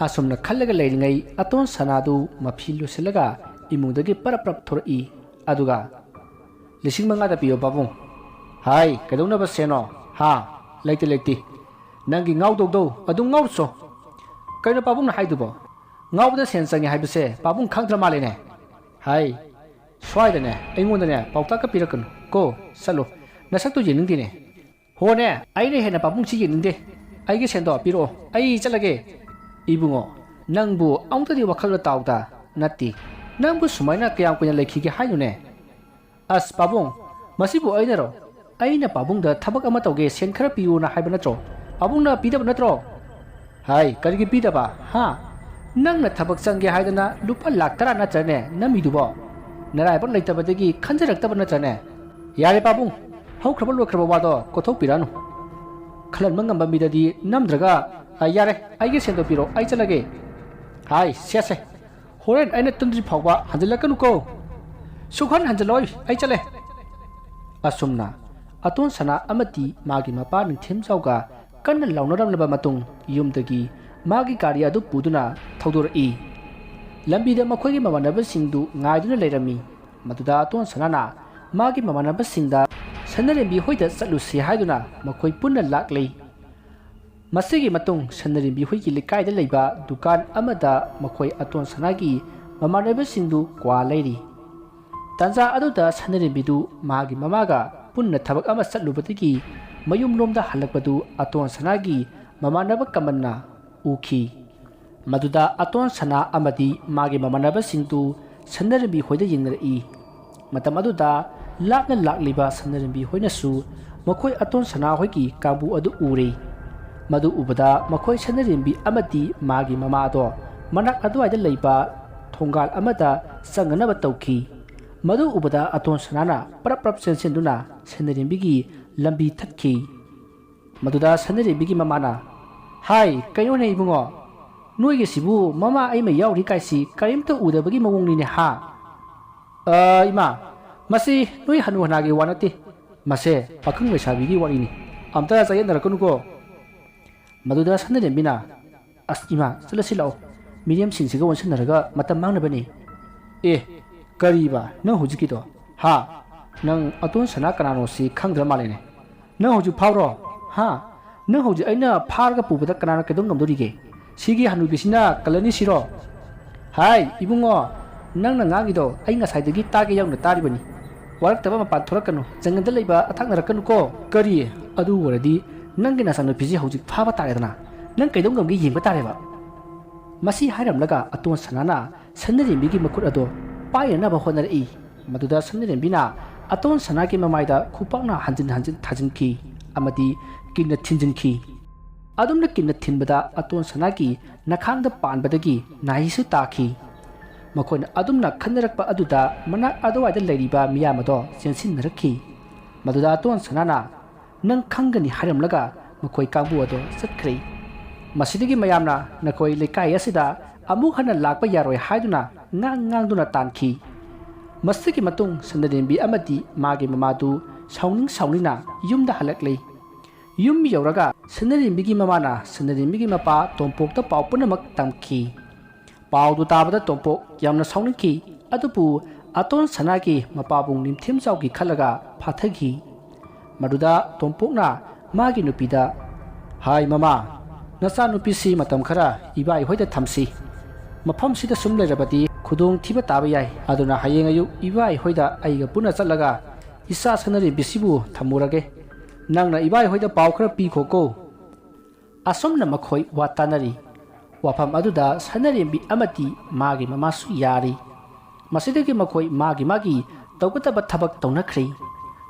ꯑꯁꯨꯝꯅ ꯈꯜꯂꯒ ꯂꯩꯔꯤꯉꯩ ꯑꯇꯣꯟ ꯁꯅꯥꯗꯨ ꯃꯐꯤ ꯂꯣꯏꯁꯤꯜꯂꯒ ꯏꯃꯨꯡꯗꯒꯤ ꯄꯔꯞ ꯄꯔꯞ ꯊꯣꯔꯛꯏ꯫ ꯑꯗꯨꯒ, "ꯂꯤꯁꯤꯡ ꯃꯉꯥꯗ ꯄꯤꯌꯣ ꯄꯥꯕꯨꯡ"꯫ "ꯍꯥꯏ, ꯀꯩꯗꯧꯅꯕ ꯁꯦꯟꯅꯣ? ꯍꯥ? ꯂꯩꯇꯦ, ꯂꯩꯇꯦ꯫ ꯅꯪꯒꯤ ꯉꯥꯎꯗꯧꯗꯧ ꯑꯗꯨꯝ ꯉꯥꯎꯔꯨꯆꯣ"꯫ "ꯀꯩꯅꯣ ꯄꯥꯕꯨꯡꯅ ꯍꯥꯏꯗꯨꯕꯣ? ꯉꯥꯎꯕꯗ ꯁꯦꯟ ꯆꯪꯉꯦ ꯍꯥꯏꯕꯁꯦ ꯄꯥꯕꯨꯡ ꯈꯪꯗ꯭ꯔ ꯃꯥꯜꯂꯦꯅꯦ"꯫ "ꯍꯥꯏ, ꯁ꯭ꯋꯥꯏꯗꯅꯦ ꯑꯩꯉꯣꯟꯗꯅꯦ ꯄꯥꯎꯇꯥꯛꯀ ꯄꯤꯔꯛꯀꯅꯨ ꯀꯣ꯫ ꯆꯠꯂꯣ, ꯅꯁꯛꯇꯨ ꯌꯦꯡꯅꯤꯡꯗꯦꯅꯦ"꯫ "ꯍꯣꯅꯦ, ꯑꯩꯅ ꯍꯦꯟꯅ ꯄꯥꯕꯨꯡꯁꯤ ꯌꯦꯡꯅꯤꯡꯗꯦ꯫ ꯑꯩꯒꯤ ꯁꯦꯟꯗꯣ ꯄꯤꯔꯛꯑꯣ, ꯑꯩ ꯆꯠꯂꯒꯦ"꯫ "ꯏꯕꯨꯡꯉꯣ, ꯅꯪꯕꯨ ꯑꯃꯨꯛꯇꯗꯤ ꯋꯥꯈꯜꯗ ꯇꯥꯎꯗ꯫ ꯅꯠꯇꯦ, ꯅꯪꯕꯨ ꯁꯨꯃꯥꯏꯅ ꯀꯌꯥꯝ ꯀꯨꯏꯅ ꯂꯩꯈꯤꯒꯦ ꯍꯥꯏꯅꯣꯅꯦ?" "ꯑꯁ ꯄꯥꯕꯨꯡ, ꯃꯁꯤꯕꯨ ꯑꯩꯅꯔꯣ? ꯑꯩꯅ ꯄꯥꯕꯨꯡꯗ ꯊꯕꯛ ꯑꯃ ꯇꯧꯒꯦ, ꯁꯦꯟ ꯈꯔ ꯄꯤꯌꯨꯅ ꯍꯥꯏꯕ ꯅꯠꯇ꯭ꯔꯣ? ꯄꯥꯕꯨꯡꯅ ꯄꯤꯗꯕ ꯅꯠꯇ꯭ꯔꯣ?" "ꯍꯥꯏ, ꯀꯔꯤꯒꯤ ꯄꯤꯗꯕ? ꯍꯥ? ꯅꯪꯅ ꯊꯕꯛ ꯆꯪꯒꯦ ꯍꯥꯏꯗꯅ ꯂꯨꯄꯥ ꯂꯥꯛ ꯇꯔꯥ ꯅꯠꯇ꯭ꯔꯅꯦ ꯅꯝꯃꯤꯗꯨꯕꯣ? ꯅꯔꯥꯏꯕꯛ ꯂꯩꯇꯕꯗꯒꯤ ꯈꯟꯖꯔꯛꯇꯕ ꯅꯠꯇ꯭ꯔꯅꯦ?" "ꯌꯥꯔꯦ ꯄꯥꯕꯨꯡ, ꯍꯧꯈ꯭ꯔꯕ ꯂꯣꯏꯈ꯭ꯔꯕ ꯋꯥꯗꯣ ꯀꯣꯊꯣꯛꯄꯤꯔꯛꯑꯅꯨ꯫ ꯈꯜꯍꯟꯕ ꯉꯝꯕ ꯃꯤꯗꯗꯤ ꯅꯝꯗ꯭ꯔꯒ, ꯑ, ꯌꯥꯔꯦ, ꯑꯩꯒꯤ ꯁꯦꯟꯗꯣ ꯄꯤꯔꯣ, ꯑꯩ ꯆꯠꯂꯒꯦ"꯫ "ꯍꯥꯏ, ꯁꯦ ꯁꯦ, ꯍꯣꯔꯦꯟ ꯑꯩꯅ ꯇꯨꯝꯗ꯭ꯔꯤ ꯐꯥꯎꯕ ꯍꯟꯖꯤꯜꯂꯛꯀꯅꯨꯀꯣ"꯫ "ꯁꯨꯛꯍꯟ ꯍꯟꯖꯤꯜꯂꯣꯏ, ꯑꯩ ꯆꯠꯂꯦ"꯫ ꯑꯁꯨꯝꯅ ꯑꯇꯣꯟ ꯁꯅꯥ ꯑꯃꯗꯤ ꯃꯥꯒꯤ ꯃꯄꯥ ꯅꯤꯡꯊꯦꯝꯖꯥꯎꯒ ꯀꯟꯅ ꯂꯥꯎꯅꯔꯝꯂꯕ ꯃꯇꯨꯡ ꯌꯨꯝꯗꯒꯤ ꯃꯥꯒꯤ ꯒꯥꯔꯤ ꯑꯗꯨ ꯄꯨꯗꯨꯅ ꯊꯧꯗꯣꯔꯛꯏ꯫ ꯂꯝꯕꯤꯗ ꯃꯈꯣꯏꯒꯤ ꯃꯃꯥꯟꯅꯕꯁꯤꯡꯗꯨ ꯉꯥꯏꯗꯨꯅ ꯂꯩꯔꯝꯃꯤ꯫ ꯃꯗꯨꯗ ꯑꯇꯣꯟ ꯁꯅꯥꯅ ꯃꯥꯒꯤ ꯃꯃꯥꯟꯅꯕꯁꯤꯡꯗ ꯁꯅꯔꯦꯝꯕꯤ ꯍꯣꯏꯗ ꯆꯠꯂꯨꯁꯤ ꯍꯥꯏꯗꯨꯅ ꯃꯈꯣꯏ ꯄꯨꯟꯅ ꯂꯥꯛꯂꯤ꯫ ꯃꯁꯤꯒꯤ ꯃꯇꯨꯡ ꯁꯅꯔꯦꯝꯕꯤ ꯍꯣꯏꯒꯤ ꯂꯩꯀꯥꯏꯗ ꯂꯩꯕ ꯗꯨꯀꯥꯟ ꯑꯃꯗ ꯃꯈꯣꯏ ꯑꯇꯣꯟ ꯁꯅꯥꯒꯤ ꯃꯃꯥꯟꯅꯕꯁꯤꯡꯗꯨ ꯀ꯭ꯋꯥ ꯂꯩꯔꯤ꯫ ꯇꯥꯟꯖꯥ ꯑꯗꯨꯗ ꯁꯅꯔꯦꯝꯕꯤꯗꯨ ꯃꯥꯒꯤ ꯃꯃꯥꯒ ꯄꯨꯟꯅ ꯊꯕꯛ ꯑꯃ ꯆꯠꯂꯨꯕꯗꯒꯤ ꯃꯌꯨꯝꯂꯣꯝꯗ ꯍꯜꯂꯛꯄꯗꯨ ꯑꯇꯣꯟ ꯁꯅꯥꯒꯤ ꯃꯃꯥꯟꯅꯕ ꯀꯃꯟꯅ ꯎꯈꯤ꯫ ꯃꯗꯨꯗ ꯑꯇꯣꯟ ꯁꯅꯥ ꯑꯃꯗꯤ ꯃꯥꯒꯤ ꯃꯃꯥꯟꯅꯕꯁꯤꯡꯗꯨ ꯁꯅꯔꯦꯝꯕꯤ ꯍꯣꯏꯗ ꯌꯦꯡꯅꯔꯛꯏ꯫ ꯃꯇꯝ ꯑꯗꯨꯗ ꯂꯥꯞꯅ ꯂꯥꯛꯂꯤꯕ ꯁꯅꯔꯦꯝꯕꯤ ꯍꯣꯏꯅꯁꯨ ꯃꯈꯣꯏ ꯑꯇꯣꯟ ꯁꯅꯥ ꯍꯣꯏꯒꯤ ꯀꯥꯡꯕꯨ ꯑꯗꯨ ꯎꯔꯦ꯫ ꯃꯗꯨ ꯎꯕꯗ ꯃꯈꯣꯏ ꯁꯅꯔꯦꯝꯕꯤ ꯑꯃꯗꯤ ꯃꯥꯒꯤ ꯃꯃꯥꯗꯣ ꯃꯅꯥꯛ ꯑꯗꯨꯋꯥꯏꯗ ꯂꯩꯕ ꯊꯣꯡꯒꯥꯜ ꯑꯃꯗ ꯆꯪꯅꯅꯕ ꯇꯧꯈꯤ꯫ ꯃꯗꯨ ꯎꯕꯗ ꯑꯇꯣꯟ ꯁꯅꯥꯅ ꯄ꯭ꯔꯞ ꯄ꯭ꯔꯞ ꯆꯦꯟꯁꯤꯟꯗꯨꯅ ꯁꯅꯔꯦꯝꯕꯤꯒꯤ ꯂꯝꯕꯤ ꯊꯠꯈꯤ꯫ ꯃꯗꯨꯗ ꯁꯅꯔꯦꯝꯕꯤꯒꯤ ꯃꯃꯥꯅ, "ꯍꯥꯏ, ꯀꯩꯅꯣꯅꯦ ꯏꯕꯨꯡꯉꯣ? ꯅꯣꯏꯒꯤꯁꯤꯕꯨ ꯃꯃꯥ ꯑꯩꯃ ꯌꯥꯎꯔꯤ ꯀꯥꯏꯁꯤ ꯀꯔꯤꯝꯇ ꯎꯗꯕꯒꯤ ꯃꯑꯣꯡꯅꯤꯅꯦ ꯍꯥ?" "ꯑ, ꯏꯃꯥ, ꯃꯁꯤ ꯅꯣꯏ ꯍꯅꯨ ꯍꯅꯥꯒꯤ ꯋꯥ ꯅꯠꯇꯦ꯫ ꯃꯁꯦ ꯄꯥꯈꯪ ꯂꯩꯁꯥꯕꯤꯒꯤ ꯋꯥꯔꯤꯅꯤ꯫ ꯑꯝꯇ ꯆꯌꯦꯠꯅꯔꯛꯀꯅꯨꯀꯣ꯫" ꯃꯗꯨꯗ ꯁꯅꯔꯦꯝꯕꯤꯅ, "ꯑꯁ ꯏꯃꯥ, ꯆꯠꯂꯁꯤ ꯂꯥꯛꯑꯣ꯫ ꯃꯤꯔꯦꯝꯁꯤꯡꯁꯤꯒ ꯑꯣꯟꯁꯤꯟꯅꯔꯒ ꯃꯇꯝ ꯃꯥꯡꯅꯕꯅꯤ꯫" "ꯑꯦ, ꯀꯔꯤꯕ ꯅꯪ ꯍꯧꯖꯤꯛꯀꯤꯗꯣ? ꯍꯥ? ꯅꯪ ꯑꯇꯣꯟ ꯁꯅꯥ ꯀꯅꯥꯅꯣ ꯁꯤ ꯈꯪꯗ꯭ꯔ ꯃꯥꯜꯂꯦꯅꯦ꯫ ꯅꯪ ꯍꯧꯖꯤꯛ ꯐꯥꯎꯔꯣ? ꯍꯥ? ꯅꯪ ꯍꯧꯖꯤꯛ ꯑꯩꯅ ꯐꯥꯔꯒ ꯄꯨꯕꯗ ꯀꯅꯥꯅ ꯀꯩꯗꯧ ꯉꯝꯗꯣꯔꯤꯒꯦ? ꯁꯤꯒꯤ ꯍꯅꯨꯕꯤꯁꯤꯅ ꯀꯜꯂꯅꯤ ꯁꯤꯔꯣ?" "ꯍꯥꯏ, ꯏꯕꯨꯡꯉꯣ, ꯅꯪꯅ ꯉꯥꯡꯉꯤꯗꯣ ꯑꯩ ꯉꯁꯥꯏꯗꯒꯤ ꯇꯥꯒꯦ ꯌꯥꯎꯅ ꯇꯥꯔꯤꯕꯅꯤ꯫ ꯋꯥꯔꯛꯇꯕ ꯃꯄꯥꯟ ꯊꯣꯔꯛꯀꯅꯨ, ꯖꯪꯒꯜꯗ ꯂꯩꯕ ꯑꯊꯥꯛꯅꯔꯛꯀꯅꯨꯀꯣ꯫" "ꯀꯔꯤ? ꯑꯗꯨ ꯑꯣꯏꯔꯗꯤ ꯅꯪꯒꯤ ꯅꯆꯥꯅꯨꯄꯤꯁꯤ ꯍꯧꯖꯤꯛ ꯐꯥꯕ ꯇꯥꯔꯦꯗꯅ꯫ ꯅꯪ ꯀꯩꯗꯧ ꯉꯝꯒꯦ ꯌꯦꯡꯕ ꯇꯥꯔꯦꯕ꯫" ꯃꯁꯤ ꯍꯥꯏꯔꯝꯂꯒ ꯑꯇꯣꯟ ꯁꯅꯥꯅ ꯁꯅꯔꯦꯝꯕꯤꯒꯤ ꯃꯈꯨꯠ ꯑꯗꯣ ꯄꯥꯏꯅꯅꯕ ꯍꯣꯠꯅꯔꯛꯏ꯫ ꯃꯗꯨꯗ ꯁꯅꯔꯦꯝꯕꯤꯅ ꯑꯇꯣꯟ ꯁꯅꯥꯒꯤ ꯃꯃꯥꯏꯗ ꯈꯨꯄꯥꯛꯅ ꯍꯟꯖꯤꯟ ꯍꯟꯖꯤꯟ ꯊꯥꯖꯤꯟꯈꯤ ꯑꯃꯗꯤ ꯀꯤꯟꯅ ꯊꯤꯟꯖꯤꯟꯈꯤ꯫ ꯑꯗꯨꯝꯅ ꯀꯤꯟꯅ ꯊꯤꯟꯕꯗ ꯑꯇꯣꯟ ꯁꯅꯥꯒꯤ ꯅꯈꯥꯡꯗ ꯄꯥꯟꯕꯗꯒꯤ ꯅꯥꯍꯤꯁꯨ ꯇꯥꯈꯤ꯫ ꯃꯈꯣꯏꯅ ꯑꯗꯨꯝꯅ ꯈꯟꯅꯔꯛꯄ ꯑꯗꯨꯗ ꯃꯅꯥꯛ ꯑꯗꯨꯋꯥꯏꯗ ꯂꯩꯔꯤꯕ ꯃꯤꯌꯥꯝ ꯑꯗꯣ ꯆꯦꯟꯁꯤꯟꯅꯔꯛꯈꯤ꯫ ꯃꯗꯨꯗ ꯑꯇꯣꯟ ꯁꯅꯥꯅ, "ꯅꯪ ꯈꯪꯒꯅꯤ" ꯍꯥꯏꯔꯝꯂꯒ ꯃꯈꯣꯏ ꯀꯥꯡꯕꯨ ꯑꯗꯣ ꯆꯠꯈ꯭ꯔꯦ꯫ ꯃꯁꯤꯗꯒꯤ ꯃꯌꯥꯝꯅ ꯅꯈꯣꯏ ꯂꯩꯀꯥꯏ ꯑꯁꯤꯗ ꯑꯃꯨꯛ ꯍꯟꯅ ꯂꯥꯛꯄ ꯌꯥꯔꯣꯏ ꯍꯥꯏꯗꯨꯅ ꯉꯥꯡ ꯉꯥꯡꯗꯨꯅ ꯇꯥꯟꯈꯤ꯫ ꯃꯁꯤꯒꯤ ꯃꯇꯨꯡ ꯁꯅꯔꯦꯝꯕꯤ ꯑꯃꯗꯤ ꯃꯥꯒꯤ ꯃꯃꯥꯗꯨ ꯁꯥꯎꯅꯤꯡ ꯁꯥꯎꯅꯤꯡꯅ ꯌꯨꯝꯗ ꯍꯜꯂꯛꯂꯦ꯫ ꯌꯨꯝ ꯌꯧꯔꯒ ꯁꯅꯔꯦꯝꯕꯤꯒꯤ ꯃꯃꯥꯅ ꯁꯅꯔꯦꯝꯕꯤꯒꯤ ꯃꯄꯥ ꯇꯣꯝꯄꯣꯛꯇ ꯄꯥꯎ ꯄꯨꯝꯅꯃꯛ ꯇꯝꯈꯤ꯫ ꯄꯥꯎꯗꯨ ꯇꯥꯕꯗ ꯇꯣꯝꯄꯣꯛ ꯌꯥꯝꯅ ꯁꯥꯎꯅꯤꯡꯈꯤ꯫ ꯑꯗꯨꯕꯨ ꯑꯇꯣꯟ ꯁꯅꯥꯒꯤ ꯃꯄꯥꯕꯨꯡ ꯅꯤꯡꯊꯤꯝꯖꯥꯎꯒꯤ ꯈꯜꯂꯒ ꯐꯥꯊꯈꯤ꯫ ꯃꯗꯨꯗ ꯇꯣꯝꯄꯣꯛꯅ ꯃꯥꯒꯤ ꯅꯨꯄꯤꯗ, "ꯍꯥꯏ ꯃꯃꯥ, ꯅꯆꯥꯅꯨꯄꯤꯁꯤ ꯃꯇꯝ ꯈꯔ ꯏꯕꯥꯏ ꯍꯣꯏꯗ ꯊꯝꯁꯤ꯫ ꯃꯐꯝꯁꯤꯗ ꯁꯨꯝ ꯂꯩꯔꯕꯗꯤ ꯈꯨꯗꯣꯡ ꯊꯤꯕ ꯇꯥꯕ ꯌꯥꯏ꯫ ꯑꯗꯨꯅ ꯍꯌꯦꯡ ꯑꯌꯨꯛ ꯏꯕꯥꯏ ꯍꯣꯏꯗ ꯑꯩꯒ ꯄꯨꯟꯅ ꯆꯠꯂꯒ ꯏꯆꯥ ꯁꯅꯔꯦꯝꯕꯤꯁꯤꯕꯨ ꯊꯝꯃꯨꯔꯒꯦ꯫ ꯅꯪꯅ ꯏꯕꯥꯏ ꯍꯣꯏꯗ ꯄꯥꯎ ꯈꯔ ꯄꯤꯈꯣꯀꯣ꯫" ꯑꯁꯨꯝꯅ ꯃꯈꯣꯏ ꯋꯥ ꯇꯥꯅꯔꯤ꯫ ꯋꯥꯐꯝ ꯑꯗꯨꯗ ꯁꯅꯔꯦꯝꯕꯤ ꯑꯃꯗꯤ ꯃꯥꯒꯤ ꯃꯃꯥꯁꯨ ꯌꯥꯔꯤ꯫ ꯃꯁꯤꯗꯒꯤ ꯃꯈꯣꯏ ꯃꯥꯒꯤ ꯃꯥꯒꯤ ꯇꯧꯒꯗꯕ ꯊꯕꯛ ꯇꯧꯅꯈ꯭ꯔꯦ꯫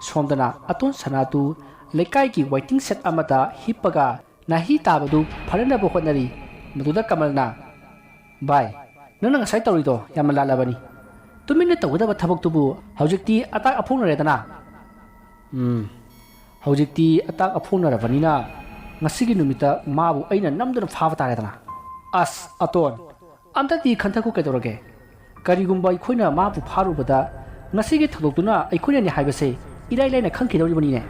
ꯁꯣꯝꯗꯅ ꯑꯇꯣꯟ ꯁꯅꯥꯗꯨ ꯂꯩꯀꯥꯏꯒꯤ waiting shed ꯑꯃꯗ ꯍꯤꯞꯄꯒ ꯅꯥꯍꯤ ꯇꯥꯕꯗꯨ ꯐꯅꯅꯕ ꯍꯣꯠꯅꯔꯤ꯫ ꯃꯗꯨꯗ ꯀꯃꯜꯅ, "ꯚꯥꯏ, ꯅꯪꯅ ꯉꯁꯥꯏ ꯇꯧꯔꯤꯗꯣ ꯌꯥꯝꯅ ꯂꯥꯜꯂꯕꯅꯤ꯫ ꯇꯨꯃꯤꯟꯅ ꯇꯧꯒꯗꯕ ꯊꯕꯛꯇꯨꯕꯨ ꯍꯧꯖꯤꯛꯇꯤ ꯑꯇꯥꯛ ꯑꯐꯣꯡꯅꯔꯦꯗꯅ꯫ ꯎꯝ, ꯍꯧꯖꯤꯛꯇꯤ ꯑꯇꯥꯛ ꯑꯐꯣꯡꯅꯔꯕꯅꯤꯅ ꯉꯁꯤꯒꯤ ꯅꯨꯃꯤꯠꯇ ꯃꯥꯕꯨ ꯑꯩꯅ ꯅꯝꯗꯨꯅ ꯐꯥꯕ ꯇꯥꯔꯦꯗꯅ꯫ ꯑꯁ, ꯑꯇꯣꯟ, ꯑꯝꯇꯗꯤ ꯈꯟꯊꯈꯣ ꯀꯩꯗꯧꯔꯒꯦ? ꯀꯔꯤꯒꯨꯝꯕ ꯑꯩꯈꯣꯏꯅ ꯃꯥꯕꯨ ꯐꯥꯔꯨꯕꯗ ꯉꯁꯤꯒꯤ ꯊꯧꯗꯣꯛꯇꯨꯅ ꯑꯩꯈꯣꯏꯅꯅꯤ ꯍꯥꯏꯕꯁꯦ ꯏꯔꯥꯏ ꯂꯥꯏꯅ ꯈꯪꯈꯤꯗꯧꯔꯤꯕꯅꯤꯅꯦ꯫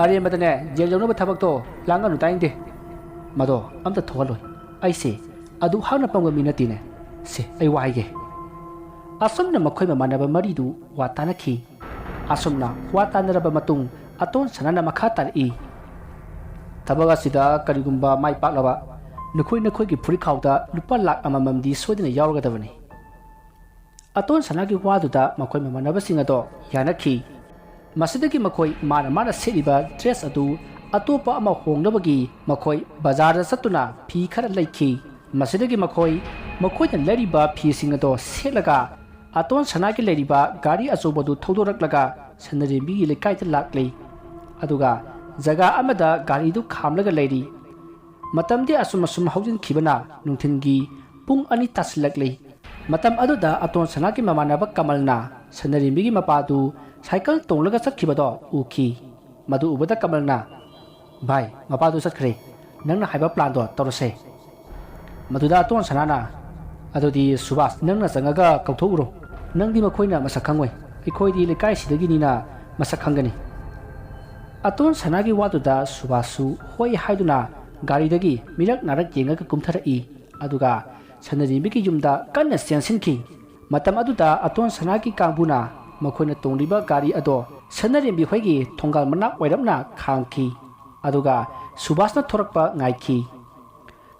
ꯑꯔꯦꯝꯕꯗꯅꯦ ꯖꯦꯜ ꯌꯧꯅꯕ ꯊꯕꯛꯇꯣ ꯂꯥꯡꯒꯅꯨ ꯇꯥꯅꯤꯡꯗꯦ꯫ ꯃꯗꯣ ꯑꯝꯇ ꯊꯣꯛꯍꯜꯂꯣꯏ꯫ ꯑꯩꯁꯦ ꯑꯗꯨ ꯍꯥꯛꯅ ꯄꯪꯕ ꯃꯤ ꯅꯠꯇꯦꯅꯦ꯫ ꯁꯦ, ꯑꯩ ꯋꯥ ꯍꯥꯏꯒꯦ꯫" ꯑꯁꯨꯝꯅ ꯃꯈꯣꯏ ꯃꯃꯥꯟꯅꯕ ꯃꯔꯤꯗꯨ ꯋꯥ ꯇꯥꯅꯈꯤ꯫ ꯑꯁꯨꯝꯅ ꯋꯥ ꯇꯥꯅꯔꯕ ꯃꯇꯨꯡ ꯑꯇꯣꯟ ꯁꯅꯥꯅ ꯃꯈꯥ ꯇꯥꯔꯛꯏ, "ꯊꯕꯛ ꯑꯁꯤꯗ ꯀꯔꯤꯒꯨꯝꯕ ꯃꯥꯏ ꯄꯥꯛꯂꯕ ꯅꯈꯣꯏ ꯅꯈꯣꯏꯒꯤ ꯐꯨꯔꯤꯠꯈꯥꯎꯗ ꯂꯨꯄꯥ ꯂꯥꯛ ꯑꯃꯃꯝꯗꯤ ꯁꯣꯏꯗꯅ ꯌꯥꯎꯔꯒꯗꯕꯅꯤ꯫" ꯑꯇꯣꯟ ꯁꯅꯥꯒꯤ ꯋꯥꯗꯨꯗ ꯃꯈꯣꯏ ꯃꯃꯥꯟꯅꯕꯁꯤꯡ ꯑꯗꯣ ꯌꯥꯅꯈꯤ꯫ ꯃꯁꯤꯗꯒꯤ ꯃꯈꯣꯏ ꯃꯥꯅ ꯃꯥꯅ ꯁꯦꯠꯂꯤꯕ dress ꯑꯗꯨ ꯑꯇꯣꯞꯄ ꯑꯃ ꯍꯣꯡꯅꯕꯒꯤ ꯃꯈꯣꯏ ꯕꯖꯥꯔꯗ ꯆꯠꯇꯨꯅ ꯐꯤ ꯈꯔ ꯂꯩꯈꯤ꯫ ꯃꯁꯤꯗꯒꯤ ꯃꯈꯣꯏ ꯃꯈꯣꯏꯅ ꯂꯩꯔꯤꯕ ꯐꯤꯁꯤꯡ ꯑꯗꯣ ꯁꯦꯠꯂꯒ ꯑꯇꯣꯟ ꯁꯅꯥꯒꯤ ꯂꯩꯔꯤꯕ ꯒꯥꯔꯤ ꯑꯆꯧꯕꯗꯨ ꯊꯧꯗꯣꯔꯛꯂꯒ ꯁꯅꯔꯦꯝꯕꯤꯒꯤ ꯂꯩꯀꯥꯏꯗ ꯂꯥꯛꯂꯤ꯫ ꯑꯗꯨꯒ ꯖꯒꯥ ꯑꯃꯗ ꯒꯥꯔꯤꯗꯨ ꯈꯥꯝꯂꯒ ꯂꯩꯔꯤ꯫ ꯃꯇꯝꯗꯤ ꯑꯁꯨꯝ ꯑꯁꯨꯝ ꯍꯧꯖꯤꯟꯈꯤꯕꯅ ꯅꯨꯡꯊꯤꯜꯒꯤ ꯄꯨꯡ ꯑꯅꯤ ꯇꯥꯁꯤꯜꯂꯛꯂꯤ꯫ ꯃꯇꯝ ꯑꯗꯨꯗ ꯑꯇꯣꯟ ꯁꯅꯥꯒꯤ ꯃꯃꯥꯟꯅꯕ ꯀꯃꯜꯅ ꯁꯅꯔꯦꯝꯕꯤꯒꯤ ꯃꯄꯥꯗꯨ ꯁꯥꯏꯀꯜ ꯇꯣꯡꯂꯒ ꯆꯠꯈꯤꯕꯗꯣ ꯎꯈꯤ꯫ ꯃꯗꯨ ꯎꯕꯗ ꯀꯃꯜꯅ, "ꯚꯥꯏ, ꯃꯄꯥꯗꯨ ꯆꯠꯈ꯭ꯔꯦ꯫ ꯅꯪꯅ ꯍꯥꯏꯕ planꯗꯣ ꯇꯧꯔꯁꯦ꯫" ꯃꯗꯨꯗ ꯑꯇꯣꯟ ꯁꯅꯥꯅ, "ꯑꯗꯨꯗꯤ ꯁꯨꯕꯥꯁ, ꯅꯪꯅ ꯆꯪꯉꯒ ꯀꯧꯊꯣꯛꯎꯔꯣ꯫ ꯅꯪꯗꯤ ꯃꯈꯣꯏꯅ ꯃꯁꯛ ꯈꯪꯉꯣꯏ꯫ ꯑꯩꯈꯣꯏꯗꯤ ꯂꯩꯀꯥꯏꯁꯤꯗꯒꯤꯅꯤꯅ ꯃꯁꯛ ꯈꯪꯒꯅꯤ꯫" ꯑꯇꯣꯟ ꯁꯅꯥꯒꯤ ꯋꯥꯗꯨꯗ ꯁꯨꯕꯥꯁꯁꯨ ꯍꯣꯏ ꯍꯥꯏꯗꯨꯅ ꯒꯥꯔꯤꯗꯒꯤ ꯃꯤꯔꯛ ꯅꯥꯔꯛ ꯌꯦꯡꯉꯒ ꯀꯨꯝꯊꯔꯛꯏ꯫ ꯑꯗꯨꯒ ꯁꯅꯔꯦꯝꯕꯤꯒꯤ ꯌꯨꯝꯗ ꯀꯟꯅ ꯆꯦꯟꯁꯤꯟꯈꯤ꯫ ꯃꯇꯝ ꯑꯗꯨꯗ ꯑꯇꯣꯟ ꯁꯅꯥꯒꯤ ꯀꯥꯡꯕꯨꯅ ꯃꯈꯣꯏꯅ ꯇꯣꯡꯂꯤꯕ ꯒꯥꯔꯤ ꯑꯗꯣ ꯁꯅꯔꯦꯝꯕꯤ ꯍꯣꯏꯒꯤ ꯊꯣꯡꯒꯥꯜ ꯃꯅꯥꯛ ꯑꯣꯏꯔꯞꯅ ꯈꯥꯝꯈꯤ꯫ ꯑꯗꯨꯒ ꯁꯨꯕꯥꯁꯅ ꯊꯣꯔꯛꯄ ꯉꯥꯏꯈꯤ꯫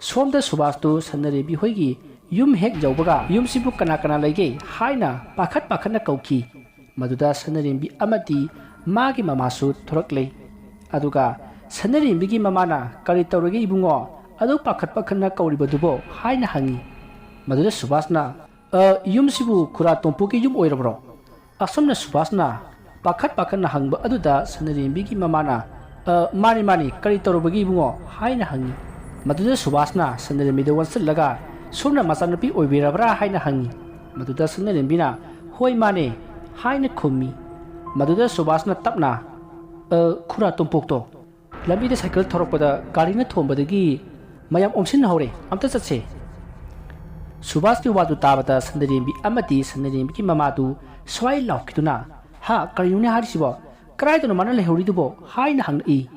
ꯁꯣꯝꯗ ꯁꯨꯕꯥꯁꯇꯨ ꯁꯅꯔꯦꯝꯕꯤ ꯍꯣꯏꯒꯤ ꯌꯨꯝ ꯍꯦꯛ ꯌꯧꯕꯒ "ꯌꯨꯝꯁꯤꯕꯨ ꯀꯅꯥ ꯀꯅꯥ ꯂꯩꯒꯦ?" ꯍꯥꯏꯅ ꯄꯥꯈꯠ ꯄꯥꯈꯠꯅ ꯀꯧꯈꯤ꯫ ꯃꯗꯨꯗ ꯁꯅꯔꯦꯝꯕꯤ ꯑꯃꯗꯤ ꯃꯥꯒꯤ ꯃꯃꯥꯁꯨ ꯊꯣꯔꯛꯂꯦ꯫ ꯑꯗꯨꯒ ꯁꯅꯔꯦꯝꯕꯤꯒꯤ ꯃꯃꯥꯅ, "ꯀꯔꯤ ꯇꯧꯔꯒꯦ ꯏꯕꯨꯡꯉꯣ? ꯑꯗꯨ ꯄꯥꯈꯠ ꯄꯥꯈꯠꯅ ꯀꯧꯔꯤꯕꯗꯨꯕꯣ?" ꯍꯥꯏꯅ ꯍꯪꯉꯤ꯫ ꯃꯗꯨꯗ ꯁꯨꯕꯥꯁꯅ, "ꯑ, ꯌꯨꯝꯁꯤꯕꯨ ꯈꯨꯔꯥ ꯇꯣꯝꯄꯣꯛꯀꯤ ꯌꯨꯝ ꯑꯣꯏꯔꯕ꯭ꯔꯣ?" ꯑꯁꯨꯝꯅ ꯁꯨꯕꯥꯁꯅ ꯄꯥꯈꯠ ꯄꯥꯈꯠꯅ ꯍꯪꯕ ꯑꯗꯨꯗ ꯁꯅꯔꯦꯝꯕꯤꯒꯤ ꯃꯃꯥꯅ, "ꯑ, ꯃꯥꯅꯤ, ꯃꯥꯅꯤ, ꯀꯔꯤ ꯇꯧꯔꯨꯕꯒꯤ ꯏꯕꯨꯡꯉꯣ?" ꯍꯥꯏꯅ ꯍꯪꯉꯤ꯫ ꯃꯗꯨꯗ ꯁꯨꯕꯥꯁꯅ ꯁꯅꯔꯦꯝꯕꯤꯗ ꯑꯣꯟꯁꯤꯜꯂꯒ, "ꯁꯣꯝꯅ ꯃꯆꯥꯅꯨꯄꯤ ꯑꯣꯏꯕꯤꯔꯕ꯭ꯔꯥ?" ꯍꯥꯏꯅ ꯍꯪꯉꯤ꯫ ꯃꯗꯨꯗ ꯁꯅꯔꯦꯝꯕꯤꯅ, "ꯍꯣꯏ, ꯃꯥꯅꯦ" ꯍꯥꯏꯅ ꯈꯨꯝꯃꯤ꯫ ꯃꯗꯨꯗ ꯁꯨꯕꯥꯁꯅ ꯇꯞꯅ, "ꯑ, ꯈꯨꯔꯥ ꯇꯣꯝꯄꯣꯛꯇꯣ ꯂꯝꯕꯤꯗ ꯁꯥꯏꯀꯜ ꯊꯧꯔꯛꯄꯗ ꯒꯥꯔꯤꯅ ꯊꯣꯝꯕꯗꯒꯤ ꯃꯌꯥꯝ ꯑꯣꯝꯁꯤꯟꯍꯧꯔꯦ, ꯑꯝꯇ ꯆꯠꯁꯦ"꯫ ꯁꯨꯕꯥꯁꯀꯤ ꯋꯥꯗꯨ ꯇꯥꯕꯗ ꯁꯟꯅꯔꯦꯝꯕꯤ ꯑꯃꯗꯤ ꯁꯟꯅꯔꯦꯝꯕꯤꯒꯤ ꯃꯃꯥꯗꯨ ꯁ꯭ꯋꯥꯏ ꯂꯥꯎꯈꯤꯗꯨꯅ, "ꯍꯥ, ꯀꯔꯤꯅꯣꯅꯦ ꯍꯥꯏꯔꯤꯁꯤꯕꯣ? ꯀꯗꯥꯏꯗꯅꯣ ꯃꯥꯅ ꯂꯩꯍꯧꯔꯤꯗꯨꯕꯣ?" ꯍꯥꯏꯅ ꯍꯪꯂꯛꯏ꯫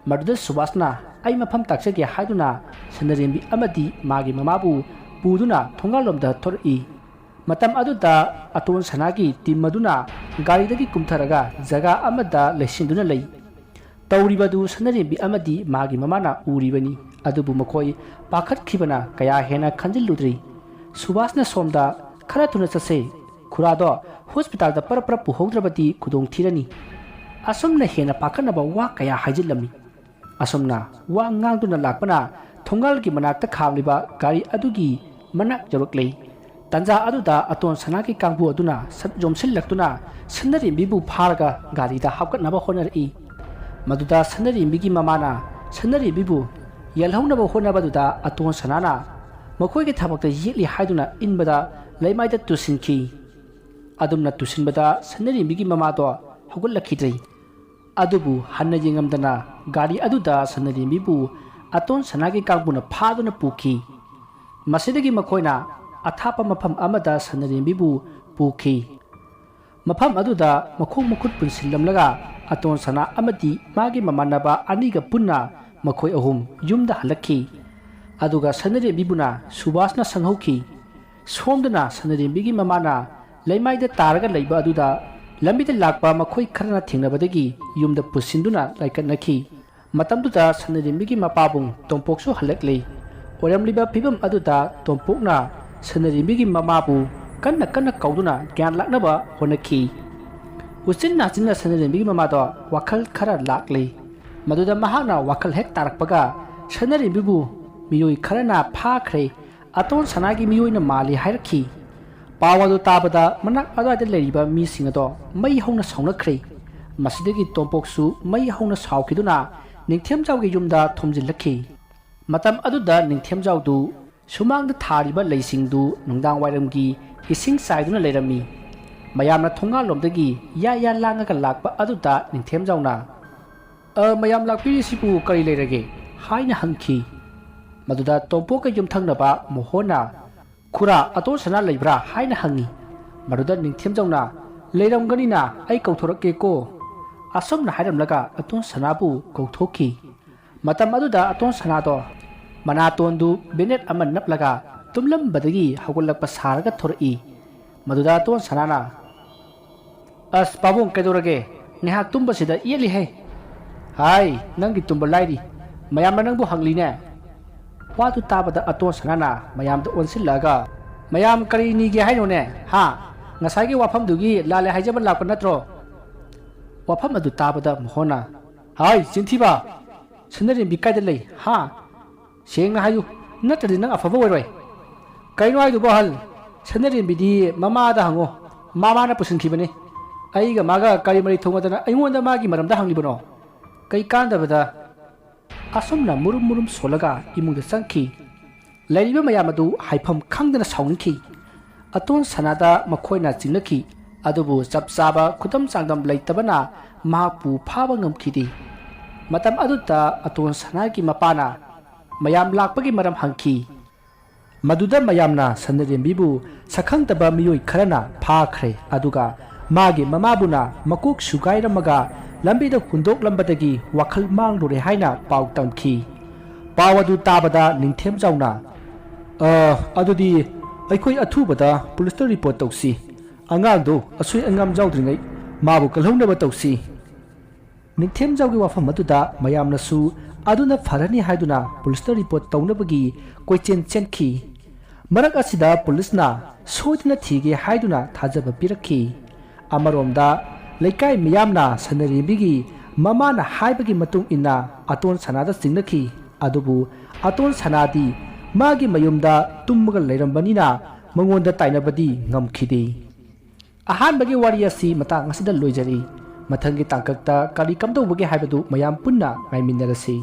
ꯃꯗꯨꯗ ꯁꯨꯕꯥꯁꯅ, "ꯑꯩ ꯃꯐꯝ ꯇꯥꯛꯆꯒꯦ" ꯍꯥꯏꯗꯨꯅ ꯁꯟꯅꯔꯦꯝꯕꯤ ꯑꯃꯗꯤ ꯃꯥꯒꯤ ꯃꯃꯥꯕꯨ ꯄꯨꯗꯨꯅ ꯊꯣꯡꯒꯥꯜꯂꯣꯝꯗ ꯊꯣꯔꯛꯏ꯫ ꯃꯇꯝ ꯑꯗꯨꯗ ꯑꯇꯣꯟ ꯁꯅꯥꯒꯤ ꯇꯤꯝ ꯑꯗꯨꯅ ꯒꯥꯔꯤꯗꯒꯤ ꯀꯨꯝꯊꯔꯒ ꯖꯒꯥ ꯑꯃꯗ ꯂꯩꯁꯤꯟꯗꯨꯅ ꯂꯩ꯫ ꯇꯧꯔꯤꯕꯗꯨ ꯁꯅꯔꯦꯝꯕꯤ ꯑꯃꯗꯤ ꯃꯥꯒꯤ ꯃꯃꯥꯅ ꯎꯔꯤꯕꯅꯤ꯫ ꯑꯗꯨꯕꯨ ꯃꯈꯣꯏ ꯄꯥꯈꯠꯈꯤꯕꯅ ꯀꯌꯥ ꯍꯦꯟꯅ ꯈꯟꯖꯤꯜꯂꯨꯗ꯭ꯔꯤ꯫ ꯁꯨꯕꯥꯁꯅ ꯁꯣꯝꯗ, "ꯈꯔ ꯊꯨꯅ ꯆꯠꯁꯦ꯫ ꯈꯨꯔꯥꯗꯣ ꯍꯣꯁꯄꯤꯇꯥꯜꯗ ꯄꯔꯞ ꯄꯔꯞ ꯄꯨꯍꯧꯗ꯭ꯔꯕꯗꯤ ꯈꯨꯗꯣꯡ ꯊꯤꯔꯅꯤ"꯫ ꯑꯁꯨꯝꯅ ꯍꯦꯟꯅ ꯄꯥꯈꯠꯅꯕ ꯋꯥ ꯀꯌꯥ ꯍꯥꯏꯖꯤꯜꯂꯝꯃꯤ꯫ ꯑꯁꯨꯝꯅ ꯋꯥ ꯉꯥꯡꯗꯨꯅ ꯂꯥꯛꯄꯅ ꯊꯣꯡꯒꯥꯜꯒꯤ ꯃꯅꯥꯛꯇ ꯈꯥꯝꯂꯤꯕ ꯒꯥꯔꯤ ꯑꯗꯨꯒꯤ ꯃꯅꯥꯛ ꯌꯧꯔꯛꯂꯦ꯫ ꯇꯥꯟꯖꯥ ꯑꯗꯨꯗ ꯑꯇꯣꯟ ꯁꯅꯥꯒꯤ ꯀꯥꯡꯕꯨ ꯑꯗꯨꯅ ꯁꯠ ꯌꯣꯝꯁꯤꯜꯂꯛꯇꯨꯅ ꯁꯟꯅꯔꯦꯝꯕꯤꯕꯨ ꯐꯥꯔꯒ ꯒꯥꯔꯤꯗ ꯍꯥꯞꯀꯠꯅꯕ ꯍꯣꯠꯅꯔꯛꯏ꯫ ꯃꯗꯨꯗ ꯁꯟꯅꯔꯦꯝꯕꯤꯒꯤ ꯃꯃꯥꯅ ꯁꯟꯅꯔꯦꯝꯕꯤꯕꯨ ꯌꯦꯜꯍꯧꯅꯕ ꯍꯣꯠꯅꯕꯗꯨꯗ ꯑꯇꯣꯟ ꯁꯅꯥꯅ ꯃꯈꯣꯏꯒꯤ ꯊꯕꯛꯇ ꯌꯦꯠꯂꯤ ꯍꯥꯏꯗꯨꯅ ꯏꯟꯕꯗ ꯂꯩꯃꯥꯏꯗ ꯇꯨꯁꯤꯟꯈꯤ꯫ ꯑꯗꯨꯝꯅ ꯇꯨꯁꯤꯟꯕꯗ ꯁꯟꯅꯔꯦꯝꯕꯤꯒꯤ ꯃꯃꯥꯗꯣ ꯍꯧꯒꯠꯂꯛꯈꯤꯗ꯭ꯔꯦ꯫ ꯑꯗꯨꯕꯨ ꯍꯟꯅ ꯌꯦꯡꯉꯝꯗꯅ ꯒꯥꯔꯤ ꯑꯗꯨꯗ ꯁꯟꯅꯔꯦꯝꯕꯤꯕꯨ ꯑꯇꯣꯟ ꯁꯅꯥꯒꯤ ꯀꯥꯡꯕꯨꯅ ꯐꯥꯗꯨꯅ ꯄꯨꯈꯤ꯫ ꯃꯁꯤꯗꯒꯤ ꯃꯈꯣꯏꯅ ꯑꯊꯥꯞꯄ ꯃꯐꯝ ꯑꯃꯗ ꯁꯟꯅꯔꯦꯝꯕꯤꯕꯨ ꯄꯨꯈꯤ꯫ ꯃꯐꯝ ꯑꯗꯨꯗ ꯃꯈꯣꯡ ꯃꯈꯨꯠ ꯄꯨꯟꯁꯤꯜꯂꯝꯂꯒ ꯑꯇꯣꯟ ꯁꯅꯥ ꯑꯃꯗꯤ ꯃꯥꯒꯤ ꯃꯃꯥꯟꯅꯕ ꯑꯅꯤꯒ ꯄꯨꯟꯅ ꯃꯈꯣꯏ ꯑꯍꯨꯝ ꯌꯨꯝꯗ ꯍꯜꯂꯛꯈꯤ꯫ ꯑꯗꯨꯒ ꯁꯟꯅꯔꯦꯝꯕꯤꯕꯨꯅ ꯁꯨꯕꯥꯁꯅ ꯁꯪꯍꯧꯈꯤ꯫ ꯁꯣꯝꯗꯅ ꯁꯟꯅꯔꯦꯝꯕꯤꯒꯤ ꯃꯃꯥꯅ ꯂꯩꯃꯥꯏꯗ ꯇꯥꯔꯒ ꯂꯩꯕ ꯑꯗꯨꯗ ꯂꯝꯕꯤꯗ ꯂꯥꯛꯄ ꯃꯈꯣꯏ ꯈꯔꯅ ꯊꯦꯡꯅꯕꯗꯒꯤ ꯌꯨꯝꯗ ꯄꯨꯁꯤꯟꯗꯨꯅ ꯂꯥꯏꯀꯠꯅꯈꯤ꯫ ꯃꯇꯝꯗꯨꯗ ꯁꯟꯅꯔꯦꯝꯕꯤꯒꯤ ꯃꯄꯥꯕꯨꯡ ꯇꯣꯝꯄꯣꯛꯁꯨ ꯍꯜꯂꯛꯂꯤ꯫ ꯑꯣꯏꯔꯝꯂꯤꯕ ꯐꯤꯕꯝ ꯑꯗꯨꯗ ꯇꯣꯝꯄꯣꯛꯅ ꯁꯟꯅꯔꯦꯝꯕꯤꯒꯤ ꯃꯃꯥꯕꯨ ꯀꯟꯅ ꯀꯟꯅ ꯀꯧꯗꯨꯅ ꯒ꯭ꯌꯥꯟ ꯂꯥꯛꯅꯕ ꯍꯣꯠꯅꯈꯤ꯫ ꯎꯆꯤꯟ ꯅꯥꯆꯤꯟꯅ ꯁꯟꯅꯔꯦꯝꯕꯤꯒꯤ ꯃꯃꯥꯗꯣ ꯋꯥꯈꯜ ꯈꯔ ꯂꯥꯛꯂꯤ꯫ ꯃꯗꯨꯗ ꯃꯍꯥꯛꯅ ꯋꯥꯈꯜ ꯍꯦꯛ ꯇꯥꯔꯛꯄꯒ ꯁꯅꯔꯦꯝꯕꯤꯕꯨ ꯃꯤꯑꯣꯏ ꯈꯔꯅ ꯐꯥꯈ꯭ꯔꯦ, ꯑꯇꯣꯟ ꯁꯅꯥꯒꯤ ꯃꯤꯑꯣꯏꯅ ꯃꯥꯜꯂꯤ ꯍꯥꯏꯔꯛꯈꯤ꯫ ꯄꯥꯎ ꯑꯗꯨ ꯇꯥꯕꯗ ꯃꯅꯥꯛ ꯑꯗꯨꯋꯥꯏꯗ ꯂꯩꯔꯤꯕ ꯃꯤꯁꯤꯡ ꯑꯗꯣ ꯃꯩ ꯍꯧꯅ ꯁꯥꯎꯅꯈ꯭ꯔꯦ꯫ ꯃꯁꯤꯗꯒꯤ ꯇꯣꯝꯄꯣꯛꯁꯨ ꯃꯩ ꯍꯧꯅ ꯁꯥꯎꯈꯤꯗꯨꯅ ꯅꯤꯡꯊꯦꯝꯖꯥꯎꯒꯤ ꯌꯨꯝꯗ ꯊꯣꯝꯖꯤꯜꯂꯛꯈꯤ꯫ ꯃꯇꯝ ꯑꯗꯨꯗ ꯅꯤꯡꯊꯦꯝꯖꯥꯎꯗꯨ ꯁꯨꯃꯥꯡꯗ ꯊꯥꯔꯤꯕ ꯂꯩꯁꯤꯡꯗꯨ ꯅꯨꯡꯗꯥꯡ ꯋꯥꯏꯔꯝꯒꯤ ꯏꯁꯤꯡ ꯆꯥꯏꯗꯨꯅ ꯂꯩꯔꯝꯃꯤ꯫ ꯃꯌꯥꯝꯅ ꯊꯣꯡꯒꯥꯜꯂꯣꯝꯗꯒꯤ ꯌꯥ ꯌꯥ ꯂꯥꯡꯉꯒ ꯂꯥꯛꯄ ꯑꯗꯨꯗ ꯅꯤꯡꯊꯦꯝꯖꯥꯎꯅ, "ꯑ, ꯃꯌꯥꯝ ꯂꯥꯛꯄꯤꯔꯤꯁꯤꯕꯨ ꯀꯔꯤ ꯂꯩꯔꯒꯦ?" ꯍꯥꯏꯅ ꯍꯪꯈꯤ꯫ ꯃꯗꯨꯗ ꯇꯣꯝꯄꯣꯛꯀ ꯌꯨꯝꯊꯪꯅꯕ ꯃꯣꯍꯣꯟꯅ, "ꯈꯨꯔꯥ, ꯑꯇꯣꯟ ꯁꯅꯥ ꯂꯩꯕ꯭ꯔꯥ?" ꯍꯥꯏꯅ ꯍꯪꯉꯤ꯫ ꯃꯗꯨꯗ ꯅꯤꯡꯊꯦꯝꯖꯥꯎꯅ, "ꯂꯩꯔꯝꯒꯅꯤꯅ, ꯑꯩ ꯀꯧꯊꯣꯔꯛꯀꯦꯀꯣ"꯫ ꯑꯁꯨꯝꯅ ꯍꯥꯏꯔꯝꯂꯒ ꯑꯇꯣꯟ ꯁꯅꯥꯕꯨ ꯀꯧꯊꯣꯛꯈꯤ꯫ ꯃꯇꯝ ꯑꯗꯨꯗ ꯑꯇꯣꯟ ꯁꯅꯥꯗꯣ ꯃꯅꯥꯇꯣꯟꯗꯨ ꯕꯦꯅꯦꯠ ꯑꯃ ꯅꯞꯂꯒ ꯇꯨꯝꯂꯝꯕꯗꯒꯤ ꯍꯧꯒꯠꯂꯛꯄ ꯁꯥꯔꯒ ꯊꯣꯔꯛꯏ꯫ ꯃꯗꯨꯗ ꯑꯇꯣꯟ ꯁꯅꯥꯅ, "ꯑꯁ ꯄꯥꯕꯨꯡ, ꯀꯩꯗꯧꯔꯒꯦ? ꯉꯥꯏꯍꯥꯛ ꯇꯨꯝꯕꯁꯤꯗ ꯌꯦꯠꯂꯤꯍꯦ꯫" "ꯍꯥꯏ, ꯅꯪꯒꯤ ꯇꯨꯝꯕ ꯂꯥꯏꯔꯤ, ꯃꯌꯥꯝꯅ ꯅꯪꯕꯨ ꯍꯪꯂꯤꯅꯦ꯫" ꯋꯥꯗꯨ ꯇꯥꯕꯗ ꯑꯇꯣꯟ ꯁꯅꯥꯅ ꯃꯌꯥꯝꯗ ꯑꯣꯟꯁꯤꯜꯂꯛꯑꯒ, "ꯃꯌꯥꯝ ꯀꯔꯤ ꯅꯤꯒꯦ ꯍꯥꯏꯅꯣꯅꯦ? ꯍꯥ? ꯉꯁꯥꯏꯒꯤ ꯋꯥꯐꯝꯗꯨꯒꯤ ꯂꯥꯜꯂꯦ ꯍꯥꯏꯖꯕ ꯂꯥꯛꯄ ꯅꯠꯇ꯭ꯔꯣ?" ꯋꯥꯐꯝ ꯑꯗꯨ ꯇꯥꯕꯗ ꯃꯣꯍꯣꯟꯅ, "ꯍꯥꯏ, ꯆꯤꯟꯊꯤꯕ! ꯁꯅꯔꯦꯝꯕꯤ ꯀꯥꯏꯗ ꯂꯩ? ꯍꯥ? ꯁꯦꯡꯅ ꯍꯥꯏꯌꯨ, ꯅꯠꯇ꯭ꯔꯗꯤ ꯅꯪ ꯑꯐꯕ ꯑꯣꯏꯔꯣꯏ꯫" "ꯀꯩꯅꯣ ꯍꯥꯏꯗꯨꯕꯣ ꯑꯍꯜ? ꯁꯅꯔꯦꯝꯕꯤꯗꯤ ꯃꯃꯥꯗ ꯍꯪꯉꯣ, ꯃꯃꯥꯅ ꯄꯨꯁꯤꯟꯈꯤꯕꯅꯤ꯫ ꯑꯩꯒ ꯃꯥꯒ ꯀꯔꯤ ꯃꯔꯩ ꯊꯣꯡꯉꯗꯅ ꯑꯩꯉꯣꯟꯗ ꯃꯥꯒꯤ ꯃꯔꯝꯗ ꯍꯪꯂꯤꯕꯅꯣ? ꯀꯩ ꯀꯥꯟꯗꯕꯗ?" ꯑꯁꯨꯝꯅ ꯃꯨꯔꯨꯝ ꯃꯨꯔꯨꯝ ꯁꯣꯜꯂꯒ ꯏꯃꯨꯡꯗ ꯆꯪꯈꯤ꯫ ꯂꯩꯔꯤꯕ ꯃꯌꯥꯝ ꯑꯗꯨ ꯍꯥꯏꯐꯝ ꯈꯪꯗꯅ ꯁꯥꯎꯅꯤꯡꯈꯤ꯫ ꯑꯇꯣꯟ ꯁꯅꯥꯗ ꯃꯈꯣꯏꯅ ꯆꯤꯡꯅꯈꯤ, ꯑꯗꯨꯕꯨ ꯆꯞ ꯆꯥꯕ ꯈꯨꯗꯝ ꯆꯥꯡꯗꯝ ꯂꯩꯇꯕꯅ ꯃꯍꯥꯛꯄꯨ ꯐꯥꯕ ꯉꯝꯈꯤꯗꯦ꯫ ꯃꯇꯝ ꯑꯗꯨꯗ ꯑꯇꯣꯟ ꯁꯅꯥꯒꯤ ꯃꯄꯥꯅ ꯃꯌꯥꯝ ꯂꯥꯛꯄꯒꯤ ꯃꯔꯝ ꯍꯪꯈꯤ꯫ ꯃꯗꯨꯗ ꯃꯌꯥꯝꯅ ꯁꯅꯔꯦꯝꯕꯤꯕꯨ ꯁꯛꯈꯪꯗꯕ ꯃꯤꯑꯣꯏ ꯈꯔꯅ ꯐꯥꯈ꯭ꯔꯦ, ꯑꯗꯨꯒ ꯃꯥꯒꯤ ꯃꯃꯥꯕꯨꯅ ꯃꯀꯣꯛ ꯁꯨꯒꯥꯏꯔꯝꯃꯒ ꯂꯝꯕꯤꯗ ꯍꯨꯟꯗꯣꯛꯂꯝꯕꯗꯒꯤ ꯋꯥꯈꯜ ꯃꯥꯡꯂꯨꯔꯦ ꯍꯥꯏꯅ ꯄꯥꯎ ꯇꯝꯈꯤ꯫ ꯄꯥꯎ ꯑꯗꯨ ꯇꯥꯕꯗ ꯅꯤꯡꯊꯦꯝꯖꯥꯎꯅ, "ꯑ, ꯑꯗꯨꯗꯤ ꯑꯩꯈꯣꯏ ꯑꯊꯨꯕꯗ ꯄꯨꯂꯤꯁꯇ ꯔꯤꯄꯣꯔꯠ ꯇꯧꯁꯤ꯫ ꯑꯉꯥꯡꯗꯣ ꯑꯁꯣꯏ ꯑꯉꯥꯝ ꯌꯥꯎꯗ꯭ꯔꯤꯉꯩ ꯃꯥꯕꯨ ꯀꯜꯍꯧꯅꯕ ꯇꯧꯁꯤ꯫" ꯅꯤꯡꯊꯦꯝꯖꯥꯎꯒꯤ ꯋꯥꯐꯝ ꯑꯗꯨꯗ ꯃꯌꯥꯝꯅꯁꯨ ꯑꯗꯨꯅ ꯐꯔꯅꯤ ꯍꯥꯏꯗꯨꯅ ꯄꯨꯂꯤꯁꯇ ꯔꯤꯄꯣꯔꯠ ꯇꯧꯅꯕꯒꯤ ꯀꯣꯏꯆꯦꯟ ꯆꯦꯟꯈꯤ꯫ ꯃꯔꯛ ꯑꯁꯤꯗ ꯄꯨꯂꯤꯁꯅ ꯁꯣꯏꯗꯅ ꯊꯤꯒꯦ ꯍꯥꯏꯗꯨꯅ ꯊꯥꯖꯕ ꯄꯤꯔꯛꯈꯤ꯫ ꯑꯃꯔꯣꯝꯗ ꯂꯩꯀꯥꯏ ꯃꯤꯌꯥꯝꯅ ꯁꯅꯔꯦꯝꯕꯤꯒꯤ ꯃꯃꯥꯅ ꯍꯥꯏꯕꯒꯤ ꯃꯇꯨꯡ ꯏꯟꯅ ꯑꯇꯣꯟ ꯁꯅꯥꯗ ꯆꯤꯡꯅꯈꯤ꯫ ꯑꯗꯨꯕꯨ ꯑꯇꯣꯟ ꯁꯅꯥꯗꯤ ꯃꯥꯒꯤ ꯃꯌꯨꯝꯗ ꯇꯨꯝꯃꯒ ꯂꯩꯔꯝꯕꯅꯤꯅ ꯃꯉꯣꯟꯗ ꯇꯥꯏꯅꯕꯗꯤ ꯉꯝꯈꯤꯗꯦ꯫ ꯑꯍꯥꯟꯕꯒꯤ ꯋꯥꯔꯤ ꯑꯁꯤ ꯃꯇꯥꯡ ꯑꯁꯤꯗ ꯂꯣꯏꯖꯔꯤ꯫ ꯃꯊꯪꯒꯤ ꯇꯥꯡꯀꯛꯇ ꯀꯔꯤ ꯀꯝꯗꯧꯕꯒꯦ ꯍꯥꯏꯕꯗꯨ ꯃꯌꯥꯝ ꯄꯨꯟꯅ ꯉꯥꯏꯃꯤꯟꯅꯔꯁꯤ꯫